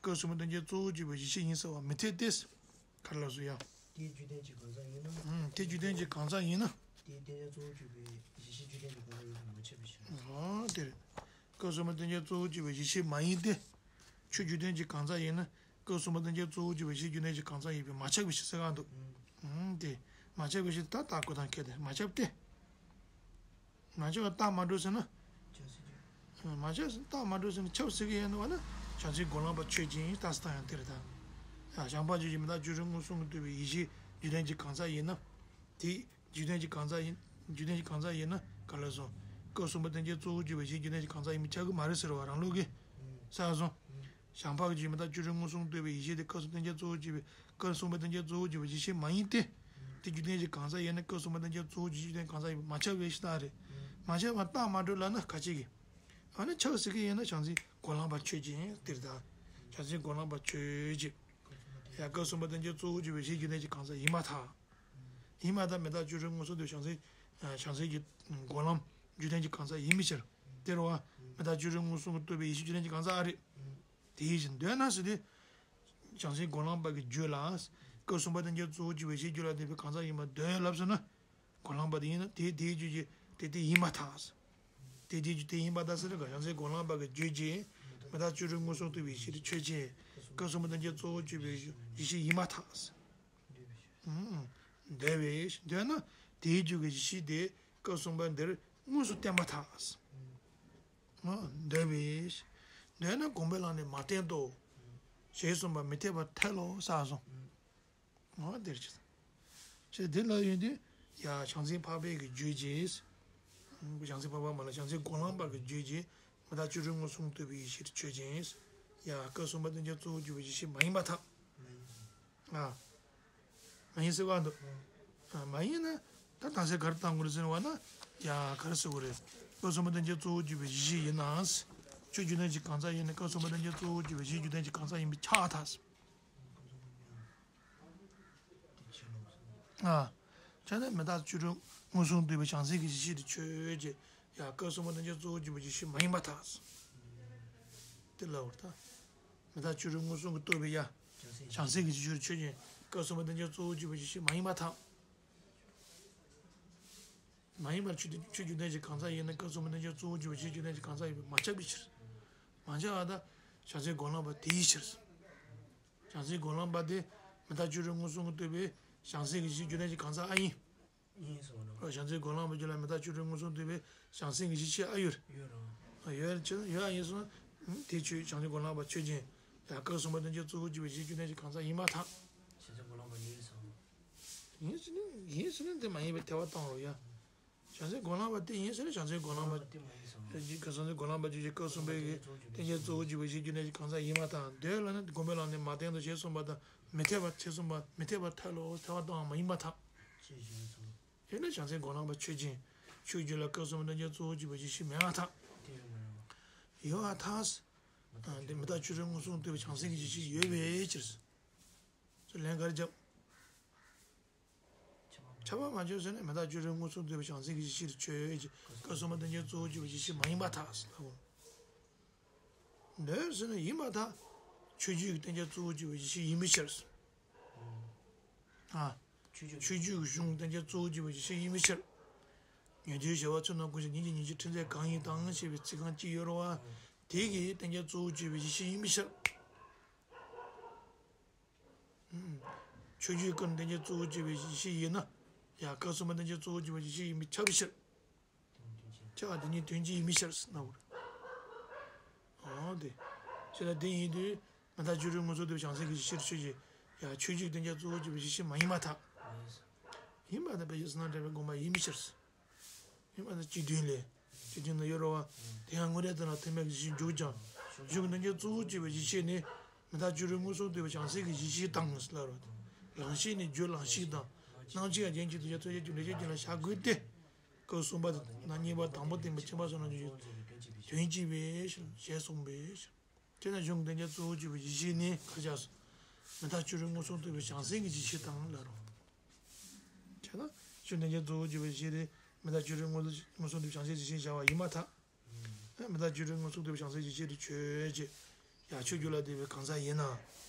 སྐབས་གསུམ་པ་རྟེན་ཅན་གཙོ་བོར་གྱུར་པའི་ཡེ་ཤེས་ཡིན་ཟེར་བ་མི་འཐད་དེ། ག་རེ་ལབ་སོང་ཡ། དེའི་རྒྱུ་ལྡན་གྱི་གང་ཟག་ཡིན་ན། ཨུམ། དེའི་རྒྱུ་ལྡན་གྱི་གང་ཟག་ཡིན་ན། དེའི་རྟེན་ཅན་གཙོ་བོར་གྱུར་པའི་ཡེ་ཤེས་རྒྱུ་ལྡན་གྱི་གང་ཟག་ཡིན་ན་མ་ཁྱབ་པའི་ཕྱིར། ཨོ་དེ་རེད། སྐབས་གསུམ་པ་རྟེན་ཅན་གཙོ་བོར་གྱུར་པའི་ཡེ་ཤེས་མ་ཡིན་ཏེ། ཆོས་རྒྱུ་ལྡན་གྱི་གང་ཟག་ཡིན་ན། སྐབས་གསུམ་པ་རྟེན་ཅན་གཙོ་བོར་གྱུར་པའི་ཡེ་ཤེས་རྒྱུ་ལྡན་གྱི་གང་ཟག་ཡིན་པས་མ་ཁྱབ་པའི་ཕྱིར་ཟེར་ག་འདུག་ཨུམ། དེ་མ་ཁྱབ་པའི་ཕྱིར་ད་རྟགས་འགོད་སྟངས་ཁྱད་དེ་མ་ཁྱབ་སྟེ། མ་ཁྱབ་པ་རྟགས་མ་གྲུབ་ཟེར་ན། མ་ཁྱབ་རྟགས་མ་གྲུབ་ཟེར་ན་ཁྱབ་ཟེར་གྱི་ཡོད་ནི་བ་ན། བྱང་སེམས་སྒོམ་ལམ་པ་ཆོས་ཅན། རྟགས་སུ་བཏང་ཡང་དེ་རེད་ད། ཡང་བྱང་འཕགས་ཆོས་ཅན། མི་རྟག་སྤྱོད་རིག་མངོན་སུམ་གྱིས་བསྟན་པའི་ཡེ་ཤེས་རྒྱུ་ལྡན་གྱི་གང་ཟག་ཡིན་ན། དེ། རྒྱུ་ལྡན་གྱི་གང་ཟག་ཡིན། རྒྱུ་ལྡན་གྱི་གང་ཟག་ཡིན་ན་ག་ལ་སོང་། སྐབས་གསུམ་པ་རྟེན་ཅན་གཙོ་བོར་གྱུར་པའི་ཡེ་ཤེས་རྒྱུ་ལྡན་གྱི་གང་ཟག་ཡིན་པས་ཁྱབ་ཀྱི་མ་རེད་ཟེར་བ་རང་ལུགས་ཀྱིས། ས་སོང་། བྱང་འཕགས་ཀྱི་ཆོས་ཅན། མི་རྟག་སྤྱོད་རིག་མངོན་སུམ་གྱིས་བསྟན་པའི་ཡེ་ཤེས་དེ་སྐབས་གསུམ་རྟེན་ཅན་གཙོ་བོར་གྱུར་པའི། སྐབས་གསུམ་པ་རྟེན་ཅན་གཙོ་བོར་གྱུར་པའི་ཡེ་ཤེས་མ་ཡིན་ཏེ། དེ་རྒྱུ་ལྡན་གྱི་གང་ཟག་ཡིན་ན། སྐབས་གསུམ་པ་རྟེན་ཅན་གཙོ་བོར་གྱུར་རྒྱུ་ལྡན་གང་ཟག་ཡིན་པས་མ་ཁྱབ་པའི་ཕྱིར་ལྟར་རེད། མ་ཁྱབ་པ་རྟགས་མ་གྲུབ་ལབ་ན་ག་ཅི་གི། ཨ་ནི་ཁྱབ་ཟེར་གྱི་ཡིན་ན་བྱང་སེམས་སྒོམ་ལམ་པ་ཆོས་ཅན་དེ་རེད་ད། བྱང་སེམས་སྒོམ་ལམ་པ་ཆོས་ཅན། ཡང་སྐབས་གསུམ་པ་རྟེན་ཅན་གཙོ་བོར་གྱུར་པའི་ཡེ་ཤེས་རྒྱུ་ལྡན་གྱི་གང་ཟག་ཡིན་མ་ཐག་ཡིན་མ་ཐག་མི་རྟག་སྤྱོད་རིག་མངོན་སུམ་དུ་བྱང་སེམས། བྱང་སེམས་ཀྱི་སྒོམ་ལམ་རྒྱུ་ལྡན་གྱི་གང་ཟག་ཡིན་པའི་ཕྱིར། དེ་རེད་བ། མི་རྟག་སྤྱོད་རིག་མངོན་སུམ་གྱིས་བསྟན་པའི་ཡེ་ཤེས་རྒྱུ་ལྡན་གྱི་གང་ཟག་ཨ་རེད། དེའི་ཕྱིར་འདོད་ན་ཟེར་ཏེ། བྱང་སེམས་སྒོམ་ལམ་པ་གི་རྒྱུད་ལ། སྐབས་གསུམ་པ་རྟེན་ཅན་གཙོ་བོར་གྱུར་པའི་ཡེ་ཤེས་རྒྱུད་ལ་ལྡན་པའི་གང་ཟག་ཡིན་པར་འདོད་ལབ་ཟེར་ན། སྒོམ་ལམ་པ་དེ་ཡིན་ན་དེ་དེའི་རྒྱུད་ཀྱི་དེ་དེ་ཡིན་མ་ཐག་དེ་དེའི་རྒྱུད་དེ་ཡིན་པ་ལྟར་ཟེར་ན། བྱང་སེམས་སྒོམ་ལམ་པ་གི་རྒྱུད་ཀྱི་མི་རྟག་སྤྱོད་རིག་མངོན་སུམ་བསྟན་པའི་ཡེ་ཤེས་དེ་ཆོས་ཅན། སྐབས་གསུམ་པ་རྟེན་ཅན་གཙོ་བོར་གྱུར་པའི་ཡེ་ཤེས་ཡིན་མ་ཐག་འདོད་པས། འདོད་ན་དེའི་རྒྱུད་ཀྱི་ཡེ་ཤེས་དེ་སྐབས་གསུམ་པ་འདིར་དངོས་སུ་བསྟན་མ་ཐག་འདོད་པས། འདོད་ན་སྒོམ་པའི་ལམ་ནས་མ་བསྟན་ཏོ། ཞེས་གསུངས་པ་མི་འཐད་པར་ཐལ་ལོ་ཟེར་སོང་། འོ་དེར་ཅི། ཅེས་དེ་ལ་ཡོད་དུས། ཡ་བྱང་སེམས་འཕགས་པའི་གི་རྒྱུད་ཀྱི། བྱང་སེམས་འཕགས་པ་མ་ལ་བྱང་སེམས་སྒོམ་ལམ་པ་གི་རྒྱུད་ཀྱི་མི་རྟག་སྤྱོད་རིག་མངོན་སུམ་བསྟན་པའི་ཡེ་ཤེས་ཆོས་ཅན། ཡ་སྐབས་གསུམ་པ་རྟེན་ཅན་གཙོ་བོར་གྱུར་པའི་ཡེ་ཤེས་མ་ཡིན་པར་ཐལ། ཨ། མ་ཡིན་ཟེར་བ་འདུག་ཨ། མ་ཡིན་ན། ད་རྟགས་གསལ་ག་རེ་བཏང་དགོས་རེད་ཟེར་བ་ན། ཡ་ག་རེ་ཟེར་དགོས་རེད། སྐབས་གསུམ་པ་རྟེན་ཅན་གཙོ་བོར་གྱུར་པའི་ཡེ་ཤེས་ཡིན་ན། ཆོས་རྒྱུ་ལྡན་གྱི་གང་ཟག་ཡིན་ན། སྐབས་གསུམ་པ་རྟེན་ཅན་གཙོ་བོར་གྱུར་པའི་ཡེ་ཤེས་རྒྱུ་ལྡན་གྱི་གང་ཟག་ཡིན་པས་ཁྱབ་པར་ཐལ། ཨ། ཆ་ནས་མི་རྟག་སྤྱོད་རིག་མངོན་སུམ་བསྟན་པའི་བྱང་སེམས་ཀྱི་ཡེ་ཤེས་དེ་ཆོས་ཅན། ཡང་སྐབས་གསུམ་པ་རྟེན་ཅན་གཙོ་བོར་གྱུར་པའི་ཡེ་ཤེས་མ་ཡིན་པར་ཐལ། དེ་ལ་འོ་ད། མི་རྟག་སྤྱོད་རིག་མངོན་སུམ་གྱིས་བསྟན་པའི་ཡ། བྱང་སེམས་ཀྱི་ཡེ་ཤེས་ཆོས་ཅན། སྐབས་གསུམ་པ་རྟེན་ཅན་གཙོ་བོར་གྱུར་པའི་ཡེ་ཤེས་མ་ཡིན་པར་ཐལ། མ་ཡིན་པར་ཆོས་ཆོས་རྒྱུ་ལྡན་གྱི་གང་ཟག་ཡིན་ན། སྐབས་གསུམ་པ་རྟེན་ཅན་གཙོ་བོར་གྱུར་པའི་ཡེ་ཤེས་རྒྱུ་ལྡན་གྱི་གང་ཟག་ཡིན་པས་མ་ཁྱབ་པའི་ཕྱིར། མ་ཁྱབ་པ་དང་། བྱང་སེམས་སྒོམ་ལམ་པ་དེའི་ཕྱིར། བྱང་སེམས་སྒོམ་ལམ་པ་དེ་མི་རྟག་སྤྱོད་རིག་མངོན་སུམ་གྱིས་བསྟན་པའི་བྱང་སེམས་ཀྱི་ཡེ་ཤེས་རྒྱུ་ལྡན་གྱི་གང་ཟག་ཨ་ཡིན། ཡིན་གསུངས་ནོ། བྱང་སེམས་སྒོམ་ལམ་པ་རྒྱུད་ལ་མི་རྟག་སྤྱོད་རིག་མངོན་སུམ་བསྟན་པའི་བྱང་སེམས་ཀྱི་ཡེ་ཤེས་ཨ་ཡོད། ཡོད་རུང་། ཡོད་ཅེ་ན་ཡོད་ཨ་ཡིན་གསུངས། དེ་ཆོས་བྱང་སེམས་སྒོམ་ལམ་པ་ཆོས་ཅན། ཡང་སྐབས་གསུམ་པ་རྟེན་ཅན་གཙོ་བོར་གྱུར་པའི་ཡེ་ཤེས་རྒྱུ་ལྡན་གྱི་གང་ཟག་ཡིན་མ་ཐག་བྱང་སེམས་སྒོམ་ལམ་པ་ཡིན་གསུངས། ཡིན་ཟེར་ན་ཡིན་ཟེར་ན་དེ་མ་ཡིན་པའི་ཐལ་བ་བཏང་རོགས་ཡ། བྱང་སེམས་སྒོམ་ལམ་པ་དེ་ཡིན་ཟེར་ན་བྱང་སེམས་སྒོམ་ལམ་པ། དེ་མ་ཡིན་གསུངས། བྱང་སེམས་སྒོམ་ལམ་པ་རྒྱུད་ཀྱི་སྐབས་གསུམ་པའི་གི་རྟེན་ཅན་གཙོ་བོར་གྱུར་པའི་ཡེ་ཤེས་རྒྱུ་ལྡན་གྱི་གང་ཟག་ཡིན་མ་ཐག་འདོད་ལབ་ན་སྒོམ་པའི་ལམ་ནས་མ་བསྟན་ཏོ་ཞེས་གསུངས་པ་དང་མི་འཐད་པ་ཞེས་གསུངས་པ་མི་འཐད་པར་ཐལ་ལོ། ཐལ་བ་བཏང་བ་མ་ཡིན་པར་ཐལ། ཅེས་བྱས་ན་གསུངས། དེས་ན་བྱང་སེམས་སྒོམ་ལམ་པ་ཆོས་ཅན། ཆོས་རྒྱུད་ལ་སྐབས་གསུམ་པ་རྟེན་ཅན་གཙོ་བོར་གྱུར་པའི་ཡེ་ཤེས་མེད་པར་ཐལ། དེ་ཡང་མ་རེད། ཡོད་པར་ཐལ། དེ་མི་རྟག་སྤྱོད་རིག་མངོན་སུམ་བསྟན་པའི་བྱང་སེམས་ཀྱི་ཡེ་ཤེས་ཡོད་པའི་ཕྱིར། ཚུར་ལན་ག་རེ་བརྒྱབ། ཁྱབ་པ་མ་ཆོད་ཟེར་ན་མི་རྟག་སྤྱོད་རིག་མངོན་སུམ་བསྟན་པའི་བྱང་སེམས་ཀྱི་ཡེ་ཤེས་དེ་ཆོས་ཅན། སྐབས་གསུམ་པ་རྟེན་ཅན་གཙོ་བོར་གྱུར་པའི་ཡེ་ཤེས་མ་ཡིན་པར་ཐལ་ཟེར་ལབ་པ། འདོད་ཟེར་ན་ཡིན་པར་ཐལ། ཆོས་རྒྱུད་ཀྱི་རྟེན་ཅན་གཙོ་བོར་གྱུར་པའི་ཡེ་ཤེས་ཡིན་པའི་ཕྱིར། ཨ། ཆོས་རྒྱུད་ཆོས་རྒྱུད་ཀྱི་གཞུང་རྟེན་ཅན་གཙོ་བོར་གྱུར་པའི་ཡེ་ཤེས་ཡིན་པའི་ཕྱིར། ཉན་ཐོས་བྱ་བ་ཚུལ་རྣམ་ཀུན་ཤེས་ཉིད་ཀྱི་ཉིད་ཀྱི་ཕྲིན་ལས་གང་ཡིན་དང་ཞེས་པའི་ཚིག་རྐང་གཅིག་ཡོད་རེད་བ། དེ་གི་རྟེན་ཅན་གཙོ་བོར་གྱུར་པའི་ཡེ་ཤེས་ཡིན་པའི་ཕྱིར། ཆོས་རྒྱུད་ཀུན་རྟེན་ཅན་གཙོ་བོར་གྱུར་པའི་ཡེ་ཤེས་ཡིན་ན། ཡང་སྐབས་གསུམ་པ་རྟེན་ཅན་གཙོ་བོར་གྱུར་པའི་ཡེ་ཤེས་ཡིན་པས་ཁྱབ་པའི་ཕྱིར། ཁྱབ་པ་དེ་ཉིད་དོན་སྤྱི་ཡིན་པའི་ཕྱིར་ཟེར་ན་འོ་རེད། འོ་དེ། ཞེས་ལ་དེ་ཡིན་དུས་མི་རྟག་སྤྱོད་རིག་མངོན་སུམ་བསྟན་པའི་བྱང་སེམས་ཀྱི་ཡེ་ཤེས་ཆོས་ཅན། ཡང་ཆོས་རྒྱུད་རྟེན་ཅན་གཙོ་བོར་གྱུར་པའི་ཡེ་ཤེས་མ་ཡིན་པར་ཐལ། ཡིན་པར་ཐལ་བའི་ཕྱིར་ཟེར་ན་འགྲེལ་པའི་དགོངས་པ་ཡིན་པའི་ཕྱིར། ཡིན་པར་ཐལ་སྤྱི་དོན་ལས། སྤྱི་དོན་ན་ཡོད་རེད་བ། དེ་ཡང་དངོས་འབྲེལ་དུ་ན་ཐེག་དམན་གྱི་ཡེ་ཤེས་འཇུག་ཀྱང་། གཞུང་གི་རྟེན་ཅན་གཙོ་བོར་གྱུར་པའི་ཡེ་ཤེས་ནི། མི་རྟག་སྤྱོད་རིག་མངོན་སུམ་བསྟན་པའི་བྱང་སེམས་ཀྱི་ཡེ་ཤེས་དང་ཟེར་ལབ་རེད། ལམ་ཤེས་ནི་རྒྱུ་ལམ་ཤེས་དང་། སྣང་ཆོས་ཡང་རྒྱན་གྱི་དོན་ཅན་ཐོབ་བྱའི་རྒྱུ་འབྲས་ཀྱི་རྒྱུ་ལ་བཞག་དགོས་ཏེ། སྐབས་གསུམ་པ་དང་གཉིས་པ་དང་པོ་བསྟན་པའི་ཁྱད་པར་སོགས་རྣམས་ཀྱི་དོན་གཅིག་པའི་ཕྱིར་ཞེས་གསུངས་པའི་ཕྱིར། དེས་ན་གཞུང་རྟེན་ཅན་གཙོ་བོར་གྱུར་པའི་ཡེ་ཤེས་ནི་ག་རེ་བྱས་སོ། མི་རྟག་སྤྱོད་རོལ་མངོན་སུམ་རྟོགས་པའི་བྱང་སེམས་ཀྱི་ཡེ་ཤེས་དང་ལབ་རོ། བྱས་ན་ཆོས་དོན་གྱི་གཙོ་བོར་གྱུར་པའི་ཡེ་ཤེས་དེ་མི་རྟག་སྤྱོད་རོལ་མངོན་སུམ་མངོན་སུམ་རྟོགས་པའི་བྱང་སེམས་ཀྱི་ཡེ་ཤེས་བྱ་བ་ཡིན་པར་ཐལ། མི་རྟག་སྤྱོད་རོལ་མངོན་སུམ་རྟོགས་པའི་བྱང་སེམས་ཀྱི་ཡེ་ཤེས་དེ་ཆོས་ཅན། ཡང་ཆོས་རྒྱུད་ལ་ལྡན་པའི་གང་ཟག་ཡིན་ན།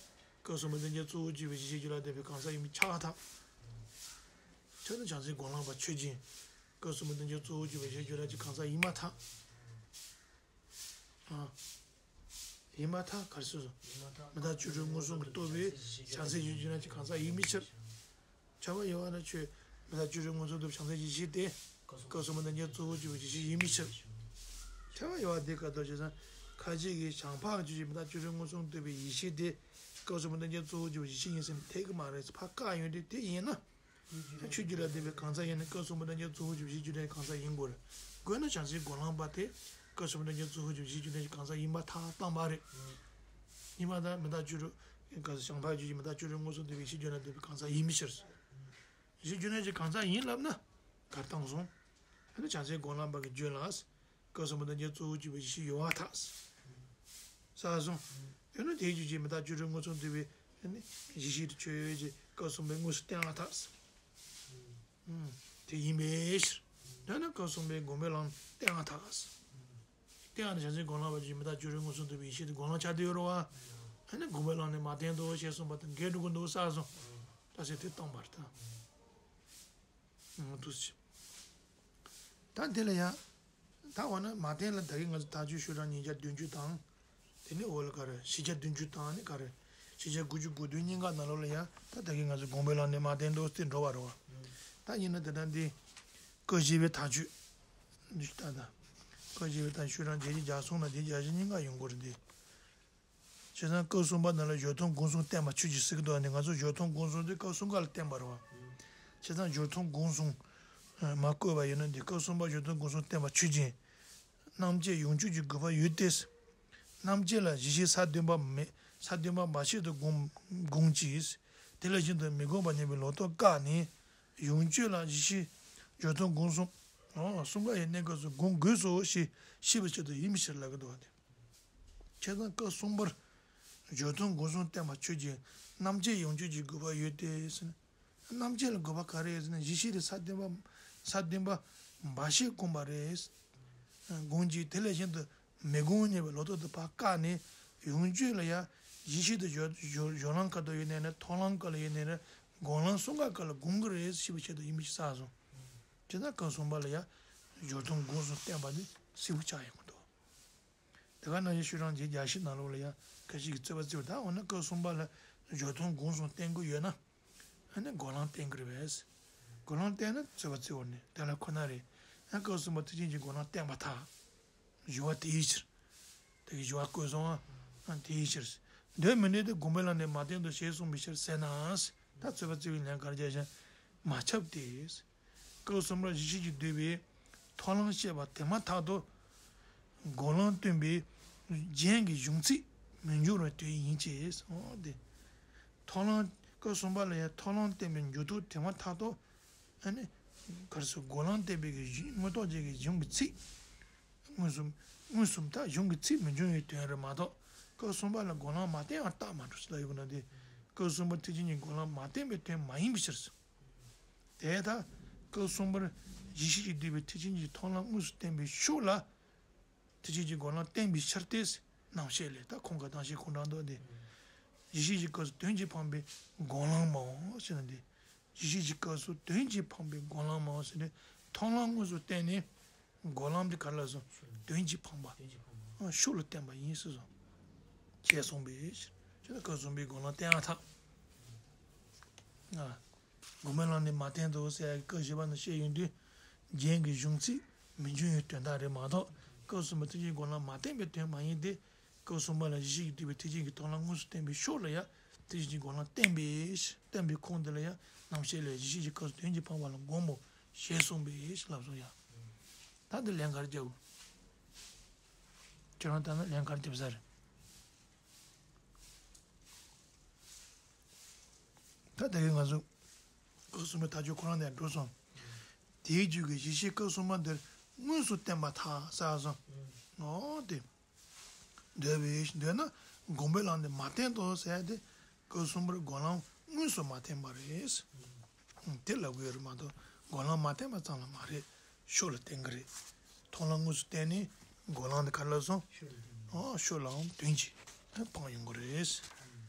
སྐབས་གསུམ་པའི་སྟོང་ཆ་གཙོ་བོར་གྱུར་པའི་ཡེ་ཤེས་རྒྱུད་ལ་ལྡན་པའི་གང་ཟག་ཡིན་པས་ཁྱབ་པར་ཐལ། ཆོས་དང་བྱང་སེམས་སྒོམ་ལམ་པ་ཆོས་ཅན། སྐབས་གསུམ་པའི་སྟོང་ཆ་གཙོ་བོར་གྱུར་པའི་ཡེ་ཤེས་རྒྱུད་ལ་ལྡན་པའི་གང་ཟག་ཡིན་པར་ཐལ། ཨ། ཡིན་པར་ཐལ་ག་རེ་ཟེར་སོང་། མི་རྟག་སྤྱོད་རོལ་མངོན་སུམ་གྱིས་རྟོགས་པའི་བྱང་སེམས་ཡེ་ཤེས་རྒྱུད་ལ་ལྡན་པའི་གང་ཟག་ཡིན་པའི་ཕྱིར། ཁྱབ་པར་དབྱེ་བ་ནི་ཆོས་མི་རྟག་སྤྱོད་རོལ་མངོན་སུམ་རྟོགས་པའི་བྱང་སེམས་ཀྱི་ཡེ་ཤེས་དེ། སྐབས་གསུམ་པའི་སྟོང་ཆ་གཙོ་བོར་གྱུར་པའི་ཡེ་ཤེས་ཡིན་པའི་ཕྱིར། ཁྱབ་པར་དབྱེ་བ་འདི་སྐབས་དུ་བྱས་ཙང་། ཁ་ཅིག་གིས་བྱང་འཕགས་ཀྱི་ཆོས་ཅན་མི་རྟག་སྤྱོད་རོལ་མངོན་སུམ་རྟོགས་པའི་ཡེ་ཤེས་དེ། སྐབས་གསུམ་པའི་སྟོང་ཆ་གཙོ་བོར་གྱུར་པའི་ཡེ་ཤེས་ཡིན་ཟེར་ནས་འཐད་ཀྱི་མ་རེད། ཕར་བཀག་ཡོང་དུས་དེ་ཡིན་ན། ཆོས་རྒྱུད་ལ་ལྡན་པའི་གང་ཟག་ཡིན་ན་སྐབས་གསུམ་པའི་སྟོང་ཆ་གཙོ་བོར་གྱུར་པའི་ཡེ་ཤེས་རྒྱུད་ལ་ལྡན་པའི་གང་ཟག་ཡིན་དགོས་རེད། དགོས་ན་བྱང་སེམས་སྒོམ་ལམ་པ་དེ་སྐབས་གསུམ་པའི་སྟོང་ཆ་གཙོ་བོར་གྱུར་པའི་ཡེ་ཤེས་རྒྱུད་ལ་ལྡན་པའི་གང་ཟག་ཡིན་པར་ཐལ་བཏང་བ་རེད། ཡིན་པ་དང་མི་རྟག་སྤྱོད་རོལ་གང་ཟག་བྱང་འཕགས་རྒྱུད་ཀྱི་མི་རྟག་སྤྱོད་རོལ་མངོན་སུམ་རྟོགས་པའི་ཡེ་ཤེས་རྒྱུད་ལ་ལྡན་པའི་གང་ཟག་ཡིན་པའི་ཕྱིར། ཡེ་ཤེས་རྒྱུད་ལ་ལྡན་གྱི་གང་ཟག་ཡིན་ལབ་ན་ག་རེ་བཏང་སོང་། ཨ་ནི་བྱང་སེམས་སྒོམ་ལམ་པ་གི་རྒྱུད་ལ། སྐབས་གསུམ་པའི་སྟོང་ཆ་གཙོ་བོར་གྱུར་པའི་ཡེ་ཤེས་ཡོད་པར་ཐལ། གསལ་སོང་། ཡང་ན་དེའི་རྒྱུད་ཀྱི་མི་རྟག་སྤྱོད་རོལ་མངོན་སུམ་རྟོགས་པའི་ཡེ་ཤེས་དེ་ཆོས་ཅན། སྐབས་གསུམ་པའི་དངོས་སུ་བསྟན་པར་ཐལ། དེ་ཡིན་པའི་ཕྱིར། ཡང་ན་སྐབས་གསུམ་པའི་སྒོམ་པའི་ལམ་བསྟན་པར་ཐལ། བསྟན་པ་ནི་བྱང་སེམས་སྒོམ་ལམ་པ་ཀྱི་མི་རྟག་སྤྱོད་རོལ་མངོན་སུམ་རྟོགས་པའི་ཡེ་ཤེས་དེ་སྒོམ་ལམ་ཆགས་བསྡད་ཡོད་རེད་བ། ཨ་ནི་སྒོམ་པའི་ལམ་ནས་མ་བསྟན་ཏོ་ཞེས་གསུངས་པ་དང་འགལ་འགྲོ་གི་འདུག་གསལ་སོང་། ད་ཟེར་དེ་བཏང་བར་ཐལ། འདུག་ཟེར། ད་འདི་ལ་ཡང་། ད་འོ་ན་མ་བསྟན་ལ་ད་གིན་ང་ཚོ་ཐག་གཅོད་ཤོག་གྲངས་ཉིས་བརྒྱ་བདུན་ཅུ་དང་། དེ་ནས་འོ་ལ་ག་རེ་བཞི་བརྒྱ་བདུན་ཅུ་དང་ནི་ག་རེ། བཞི་བརྒྱ་དགུ་བཅུ་གོ་བདུན་གཉིས་ཀ་ནང་ལོགས་ལ་ཡང་ད་ད་གིན་ང་ཚོ་སྒོམ་པའི་ལམ་ནས་མ་བསྟན་ཏོ་ཟེར་འགྲོ་བ་རེད་བ། ད་ཡིན་ན་དེ་ད་འདི། ཀ་བཞི་པའི་ཐག་གཅོད། འདི་ལྟ་ད། ཀ་བཞི་པའི་ཐག་གཅོད་ཤོག་གྲངས་བརྒྱད་ཅུ་གྱ་གསུམ་ན་དེ་བརྒྱད་ཅུ་གཉིས་ཀ་ཡོང་གི་རེད་དེ། བྱས་ཙང་སྐབས་གསུམ་པ་ནང་ལ་སྦྱོར་མཐོང་སྒོམ་གསུམ་བསྟན་པ་ཆོས་ཅན་ཟེར་གྱི་འདུག་ནི་ང་ཚོ་སྦྱོར་མཐོང་སྒོམ་གསུམ་དེ་སྐབས་གསུམ་ཀ་ལ་བསྟན་པ་རེད་བ། བྱས་ཙང་སྦྱོར་མཐོང་སྒོམ་གསུམ། མ་བཀོད་པ་ཡིན་ན་འདི་སྐབས་གསུམ་པ་སྦྱོར་མཐོང་སྒོམ་གསུམ་བསྟན་པ་ཆོས་ཅན། རྣམ་བཅད་ཡོངས་གཅོད་ཀྱི་དགོས་པ་ཡོད་དེ། རྣམ་བཅད་ལ་གཞི་ཤེས་ས་བདུན་པ་མེད་ས་བདུན་པ་འབའ་ཞིག་ཏུ་བསྒོམ་བསྒོམ་ཅིང་། དེ་ལས་གཞན་དུ་མི་བསྒོམ་པར་ཉམས་པའི་ལོག་རྟོག་བཀག་ནས། ཡོངས་གཅོད་ལ་གཞི་ཤེས་སྦྱོར་མཐོང་སྒོམ་གསུམ། གསུམ་ཀ་ཡི་གནས་སྐབས་སུ་བསྒོམ་དགོས་སོ་ཞེས་ཤེས་པའི་ཆེད་དུ་ཡིན་པའི་ཕྱིར་ལབ་ཀྱི་འདུག་བ་དེ། བྱས་ཙང་སྐབས་གསུམ་པར། སྦྱོར་མཐོང་སྒོམ་གསུམ་བསྟན་པ་ཆོས་ཅན། རྣམ་བཅད་ཡོངས་གཅོད་ཀྱི་དགོས་པ་ཡོད་དེ་ཟེར་ན། རྣམ་བཅད་ལ་དགོས་པ་ག་རེ་ཡོད་ཟེར་ན་གཞི་ཤེས་དེ་ས་བདུན་པ། ས་བདུན་པ། འབའ་ཞིག་བསྒོམ་པ་རེད། སྒོམ་གྱི་དེ་ལས་གཞན་དུ་མི་བསྒོམ་ཉེས་པའི་ལོག་རྟོག་དེ་ཕར་བཀག་ནས། ཡོངས་གཅོད་ལ་ཡང་གཞི་ཤེས་དེ་སྦྱོར་སྦྱོར་སྦྱོར་ལམ་ཁ་ཐུག་ཡོད་ནའི་རེད། མཐོང་ལམ་ཁ་ལ་ཡོད་ནའི་རེད། སྒོམ་ལམ་གསུམ་ཀ་ཁ་ལ་སྒོམ་གྱི་རེད་ཞེས་པའི་ཆེད་དུ་ཡིན་པའི་ཕྱིར་གསལ་སོང་། བྱས་ཙང་སྐབས་གསུམ་པ་ལ་ཡང་སྦྱོར་མཐོང་སྒོམ་གསུམ་བསྟན་པ་དེ་གསལ་པོ་ཆགས་ཡོང་གི་འདུག་དེ་ག་ནང་བཞིན་ཤོག་གྲངས་བརྒྱད་ཅུ་གྱ་བཞི་ནང་ལོགས་ལ་ཡང་ཁ་ཅིག་གིས་རྩོད་པ་རྩོད་པ་དང་འོ་ན་སྐབས་གསུམ་པ་ལ་སྦྱོར་མཐོང་སྒོམ་གསུམ་བསྟན་གྱི་ཡོད་ན། ཨ་ནི་སྒོམ་ལམ་བསྟན་གྱི་རེད་པས། སྒོམ་ལམ་བསྟན་ན་རྩོད་པ་རྩོད་པ་ནི་དེ་ལ་ཁོ་ན་རེད། ཨ་སྐབས་གསུམ་པ་ཐེག་ཆེན་གྱི་སྒོམ་ལམ་བསྟན་པར་ཐལ། སྦྱོར་བ་དེའི་ཕྱིར། དེ་གི་སྦྱོར་བ་བཀོད་སོང་ཨ། དེའི་ཕྱིར། འདོད་མི་འདོད་དེ་སྒོམ་པའི་ལམ་ནས་མ་བསྟན་ཏོ་ཞེས་གསུངས་པའི་ཕྱིར་ཟེར་ན། ད་རྩོད་པ་རྩོད་པའི་ལན་ག་རེ་རྒྱག་བཞིན་མ་ཁྱབ་སྟེ། སྐབས་གསུམ་པར་གཞི་ཤེས་ཀྱིས་བསྡུས་པའི་མཐོང་ལམ་བཤད་པ་དེ་མ་ཐག་ཏུ་སྒོམ་ལམ་སྟོན་པའི་རྒྱན་གྱི་གཞུང་ཚིག་མི་འབྱུང་བའི་དོན་ཡིན་གྱི། འོ་དེ། མཐོང་ལམ་སྐབས་གསུམ་པ་ལ་ཡང་མཐོང་ལམ་བསྟན་པའི་འཇུག་ལྡོག་དེ་མ་ཐག་ཏུ། ཨ་ནི། ག་རེ་ཟེར་སྒོམ་ལམ་བསྟན་པའི་གི་གཞུང་མངོན་རྟོགས་རྒྱན་གྱི་གཞུང་གི་ཚིག་མངོན་སུམ། མངོན་སུམ་ད་གཞུང་གི་ཚིག་མི་འབྱུང་བའི་དོན་རེད་མ་གཏོགས། སྐབས་གསུམ་པ་ལ་སྒོམ་ལམ་མ་བསྟན་པར་རྟགས་མ་གྲུབ་ཟེར་ལབ་ཡོད་ཀྱི་ན་དེ། སྐབས་གསུམ་པ་ཐེག་ཆེན་གྱི་སྒོམ་ལམ་མ་བསྟན་པའི་དོན་མ་ཡིན་པའི་ཕྱིར། དེ་ལྟར། སྐབས་གསུམ་པར་གཞི་ཤེས་ཀྱིས་བསྡུས་པའི་ཐེག་ཆེན་གྱི་མཐོང་ལམ་དངོས་སུ་བསྟན་པའི་ཤུགས་ལ། ཐེག་ཆེན་གྱི་སྒོམ་ལམ་བསྟན་པའི་ཕྱིར་ཏེ། རྣམ་བཤད་ལས་ད་ཁོང་ག་དང་ཞེས་ཁོང་དྲང་དོ་སྟེ། གཞི་ཤེས་ཀྱི་སྐབས་སུ་དོན་གྱིས་འཕངས་པའི་སྒོམ་ལམ་མའོ་ཞེ་ན་དེ། གཞི་ཤེས་ཀྱི་སྐབས་སུ་དོན་གྱིས་འཕངས་པའི་སྒོམ་ལམ་མའོ་ཟེར་ནས་མཐོང་ལམ་དངོས་སུ་བསྟན་ནས། སྒོམ་ལམ་དེ་ག་རེ་ལབ་སོང་། དོན་གྱིས་འཕངས་པ། ཨ་ཤུགས་ལ་བསྟན་པ་ཡིན་ཟེར་སོང་། ཞེས་གསུངས་པའི་ཕྱིར། ད་སྐབས་གསུམ་པའི་སྒོམ་ལམ་བསྟན་ཡང་ཐག་ཨ། སྒོམ་པའི་ལམ་ནས་མ་བསྟན་ཏོ་ཟེར་ཡག་གི་སྐབས་བཞི་པ་ནས་བཤད་ཡོང་དུས། རྒྱན་གྱི་གཞུང་ཚིག་མི་འབྱུང་བའི་དོན་དག་རེད་མ་གཏོགས། སྐབས་གསུམ་པ་ཐེག་ཆེན་སྒོམ་ལམ་མ་བསྟན་པའི་དོན་མ་ཡིན་ཏེ། སྐབས་གསུམ་པ་ལ་གཞི་ཤེས་ཀྱིས་བསྡུས་པའི་ཐེག་ཆེན་གྱི་མཐོང་ལམ་དངོས་སུ་བསྟན་པའི་ཤུགས་ལ་ཡང་ཐེག་ཆེན་གྱི་སྒོམ་ལམ་བསྟན་པའི་བསྟན་པའི་ཁུངས་འདི་ལ་ཡང་རྣམ་བཤད་ལས་གཞི་ཤེས་ཀྱི་སྐབས་སུ་དོན་གྱིས་འཕངས་པ་ལ་སྒོམ་མོ་ཞེས་གསུངས་པའི་ལབ་སོང་ཡང་། ད་འདི་ལན་ག་རེ་རྒྱབ། ཁྱོད་རང་ལྟ་ན་ལན་ག་རེ་རྒྱབ་ས་རེད། ད་ལྟ་གི་ང་ཚོ་སྐབས་གསུམ་པའི་ཐག་གཅོད་ཁོ་རང་ནས་འགྲོ་སོང་། དེའི་རྒྱུད་ཀྱི་གཞི་ཤེས་སྐབས་གསུམ་པ་འདིར་དངོས་སུ་བསྟན་པར་ཐལ་ཟེར་སོང་། འོ་དེ། འདོད་པའི་འདོད་ན་སྒོམ་པའི་ལམ་ནས་མ་བསྟན་ཏོ་ཟེར་ཏེ། སྐབས་གསུམ་པར་སྒོམ་ལམ་དངོས་སུ་མ་བསྟན་པ་རེད། དེ་ལབ་དགོས་རེད་མ་གཏོགས་སྒོམ་ལམ་མ་བསྟན་པ་ཙམ་ལ་མ་རེད། ཕྱོགས་ལ་བསྟན་གི་རེད། མཐོང་ལམ་དངོས་སུ་བསྟན་ནས་སྒོམ་ལམ་དེ་ག་ལ་སོང་། ཨོ་ཕྱོགས་ལའང་དོན་གྱིས་སྤང་ཡོང་གི་རེད།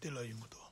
དེ་ལ་ཡོང་གི་འདུག